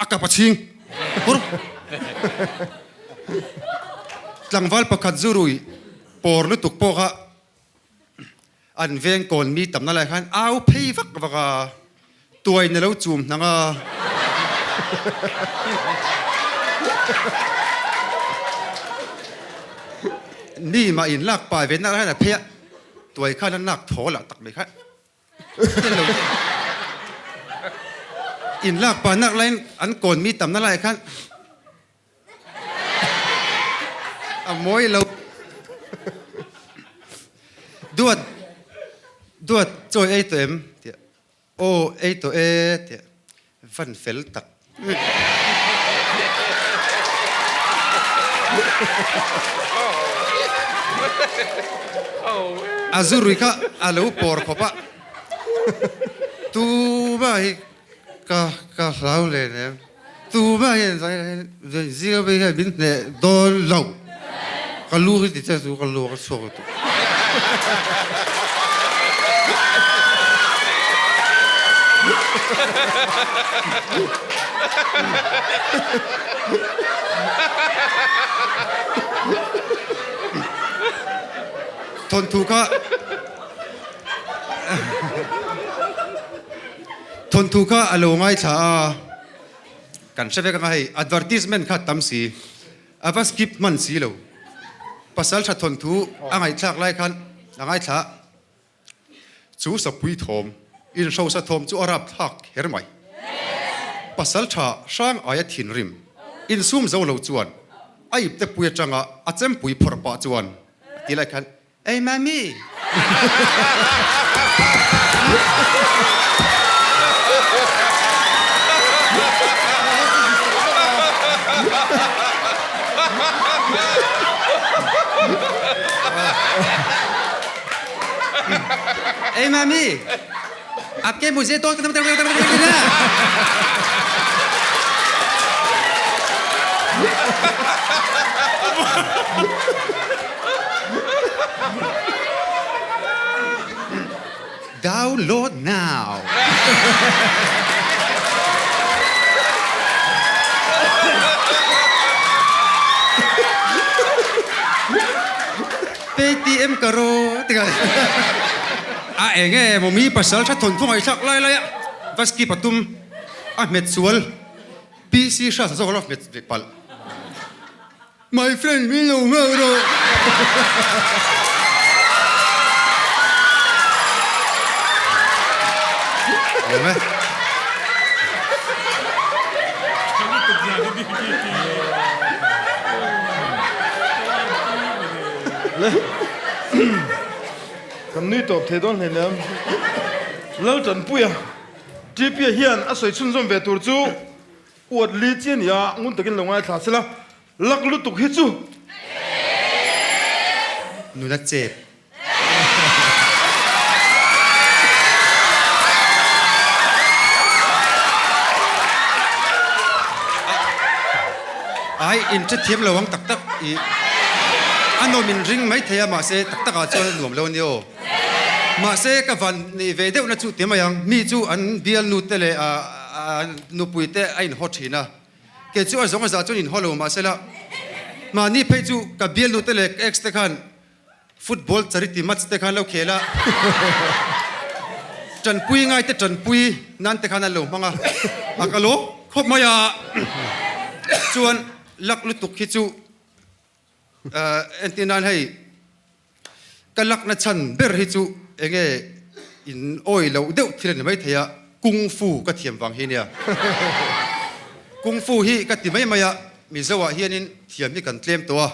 A kap a chhing hur. Tlangval pakhat zu rui pawr lutuk pawh kha an veng kawn mi tamna lai khan au phei vak vak a, tuai na lo chum hnang a. Mi mah in lak pai ve nak lai khan a phei a, tuai khan a nak thaw lah tak mai kha. In lak pa nak laiin an kawn mi tamna laiah khan a mawi lo. Duat, duat chawi ei tawh em? Tiah, aw ei tawh e tiah van fel tak. A zu rui kha a lo pawr khawp a, tuma hi ka ka hlau len em, tuma hian zinga mi hian min hneh dawn lo, ka lu hi ti che chu ka lu a chhuak lutuk. thawnthu kha thawnthu kha a lo ngaithla a, kan hre vek anga hei advertisement kha tam si, a va skip hman si lo. Pasal tha thawnthu a ngaihthlak lai khan a ngaithla. Chu sapui thawm, inhrosa thawm chu a rapthlak kher mai. Pasal tha hrang aia thinrim, insum zo lo chuan a ipte pui atanga a chempui phawrh pah chuan a ti lai khan, Ei Mami! Ei mami, apke mujhe to Download now. Paytm karo ti ka a eng e maw mi pasal tha thawn thungai thlak lai lai a va skip a tum a hmet sual PC hras a zawk a lo hmet ve palh my friend min lo nghak rawh. Awm e. Le kan nui tawp thei dawn hleinem. Laltanpuia TP-a hian a sawi chhunzawm ve tur chu uat li chi a ni a, ngun takin lo ngaithla se la, lak lutuk hi chu. Nula chep. Ai in hrethiam lo ang tak tak i a nuam in ring mai thei a mahse tak tak ah chuan a nuam lo a ni aw. Mahse ka van nei ve deuh na chu ti mai ang mi chu an bialnu te leh a nupui te a in haw thin a kei chu a zawng a zah chuan in haw lo mahse la mahni phei chu ka bialnu te leh ka ex te khan Football charity match te khan lo khel a, tanpui ngai te tanpui nan te khan an lo hmang a, a ka lo khawp mai a, chuan luck lutuk hi chu entir nan hei ka luck na chhan ber hi chu enge in awi loh deuh thil a ni maithei a, kung fu ka thiam vang hi nia, kung fu hi ka ti mai mai a, Mizo ah hianin thiam hi kan tlem tawh a.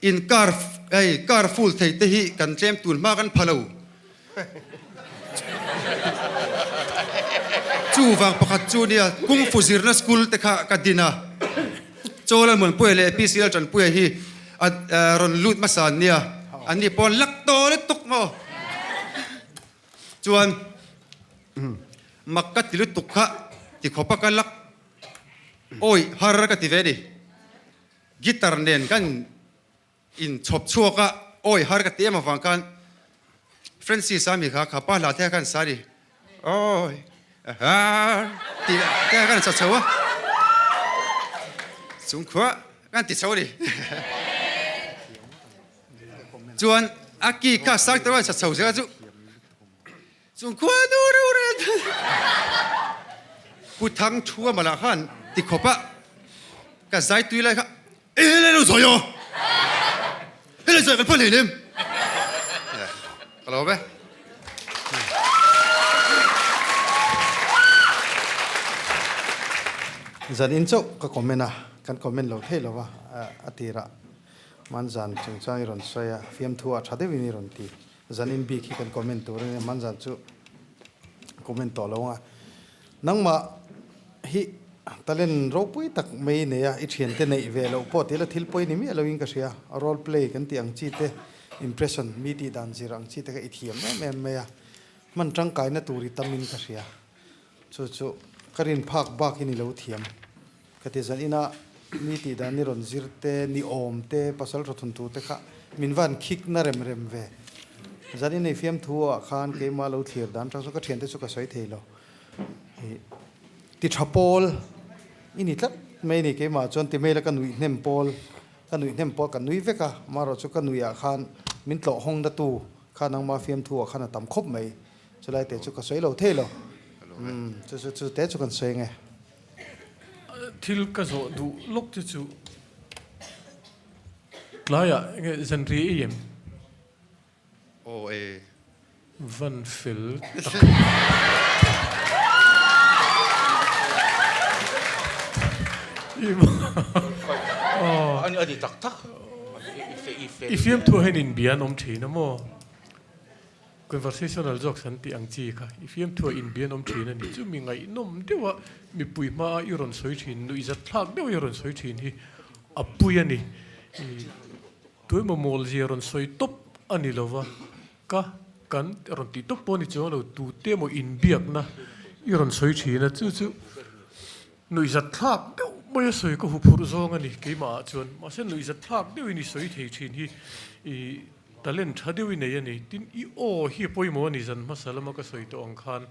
In car hei car full thei te hi kan tlem tun hma kan pha lo. Chuvang pakhat chu nia Kung Fu zirna school te kha ka din a. Chaw Lalmuanpuia leh PC Laltanpuia hi a rawn lut hmasa an nia. An ni pawh an lak tawh lutuk maw. Chuan mak ka ti lutuk kha tikhawpa ka lak awi har ka ti ve ni. Guitar nen kan in chhawp chhuak a, awi har ka ti em avang khan Francis a mi kha kha pa hla te khan sa ni awi har tih te khan sa chho a, chung khua kan ti chho a ni. Chuan a ki kha sang te sa chho zel a chu Chung khua nu rorel Pu Thang Thua malah khan ti khawp a ka zai tui lai kha e helai lo zawi aw helai zawi kan phal hlei lem ka lo ve. Zan in chauh ka comment a, kan comment lo thei lo va a tirah Manzan chungchang i rawn sawi a, fiamthu ah tha deuhin i rawn ti. Zanin bik hi kan comment tur a nia, hmanzan chu comment tawh lo ang a. Nangmah hi talent ropui tak mai nei a, i thiante neih ve loh pawh tila thil pawi ni miah loin ka hria. Role play kan tih ang chi te, impression mi tih dan zir ang chi te kha i thiam em em mai a. Hman tangkaina tur i tamin ka hria. Chu chu ka rin phak bakin i lo thiam. Ka ti zan ina mi tih dan ni rawn zir te, ni awm te, pasal rawthun tu te kha min van khik na rem rem ve. Zan in ei fiamthu ah khan keimah lo thlir dan tang chu ka thiante chu ka sawi thei lo. Ti tha pawl i ni tlat mai ni keimah chuan ti mail a ka nuih hnem pawl, ka nuih hnem pawl ka nui vek a, amaherawhchu ka nuih ah khan. Min tlawh hawng na tu kha nangma fiamthu ah khan a tam khawp mai. Chulai te chu ka sawi lo thei lo. Umm chu chu chu te chu kan sawi nge. Thil ka zawh duh lawk te chu tlaiah enge zanri ei em? Aw e. Van fel tak. A ni tak tak. I fiamthu hian inbia an awm thin a maw? Conversational jokes an tih ang chi kha i fiamthu a inbia an awm thin a ni. Chu mi ngaihnawm deuha mipui hmaa i rawn sawi thin, nuihzat thlak deuha i rawn sawi thin hi a pui a ni. Tuemaw mawl zia rawn sawi tawp a ni lova, ka, kan rawn tih tawp pawh a ni chuang lo, tute emaw inbiakna i rawn sawi thin a, chu chu nuihzat thlak deuh mai a sawi ka huphurh zawng a ni keimah ah chuan. Mahse nuihzat thlak deuhin i sawi thei thin hi i talent tha deuh i nei a ni. Tin, i aw hi a pawimawh a ni zan hmasa lama ka sawi tawh ang khan.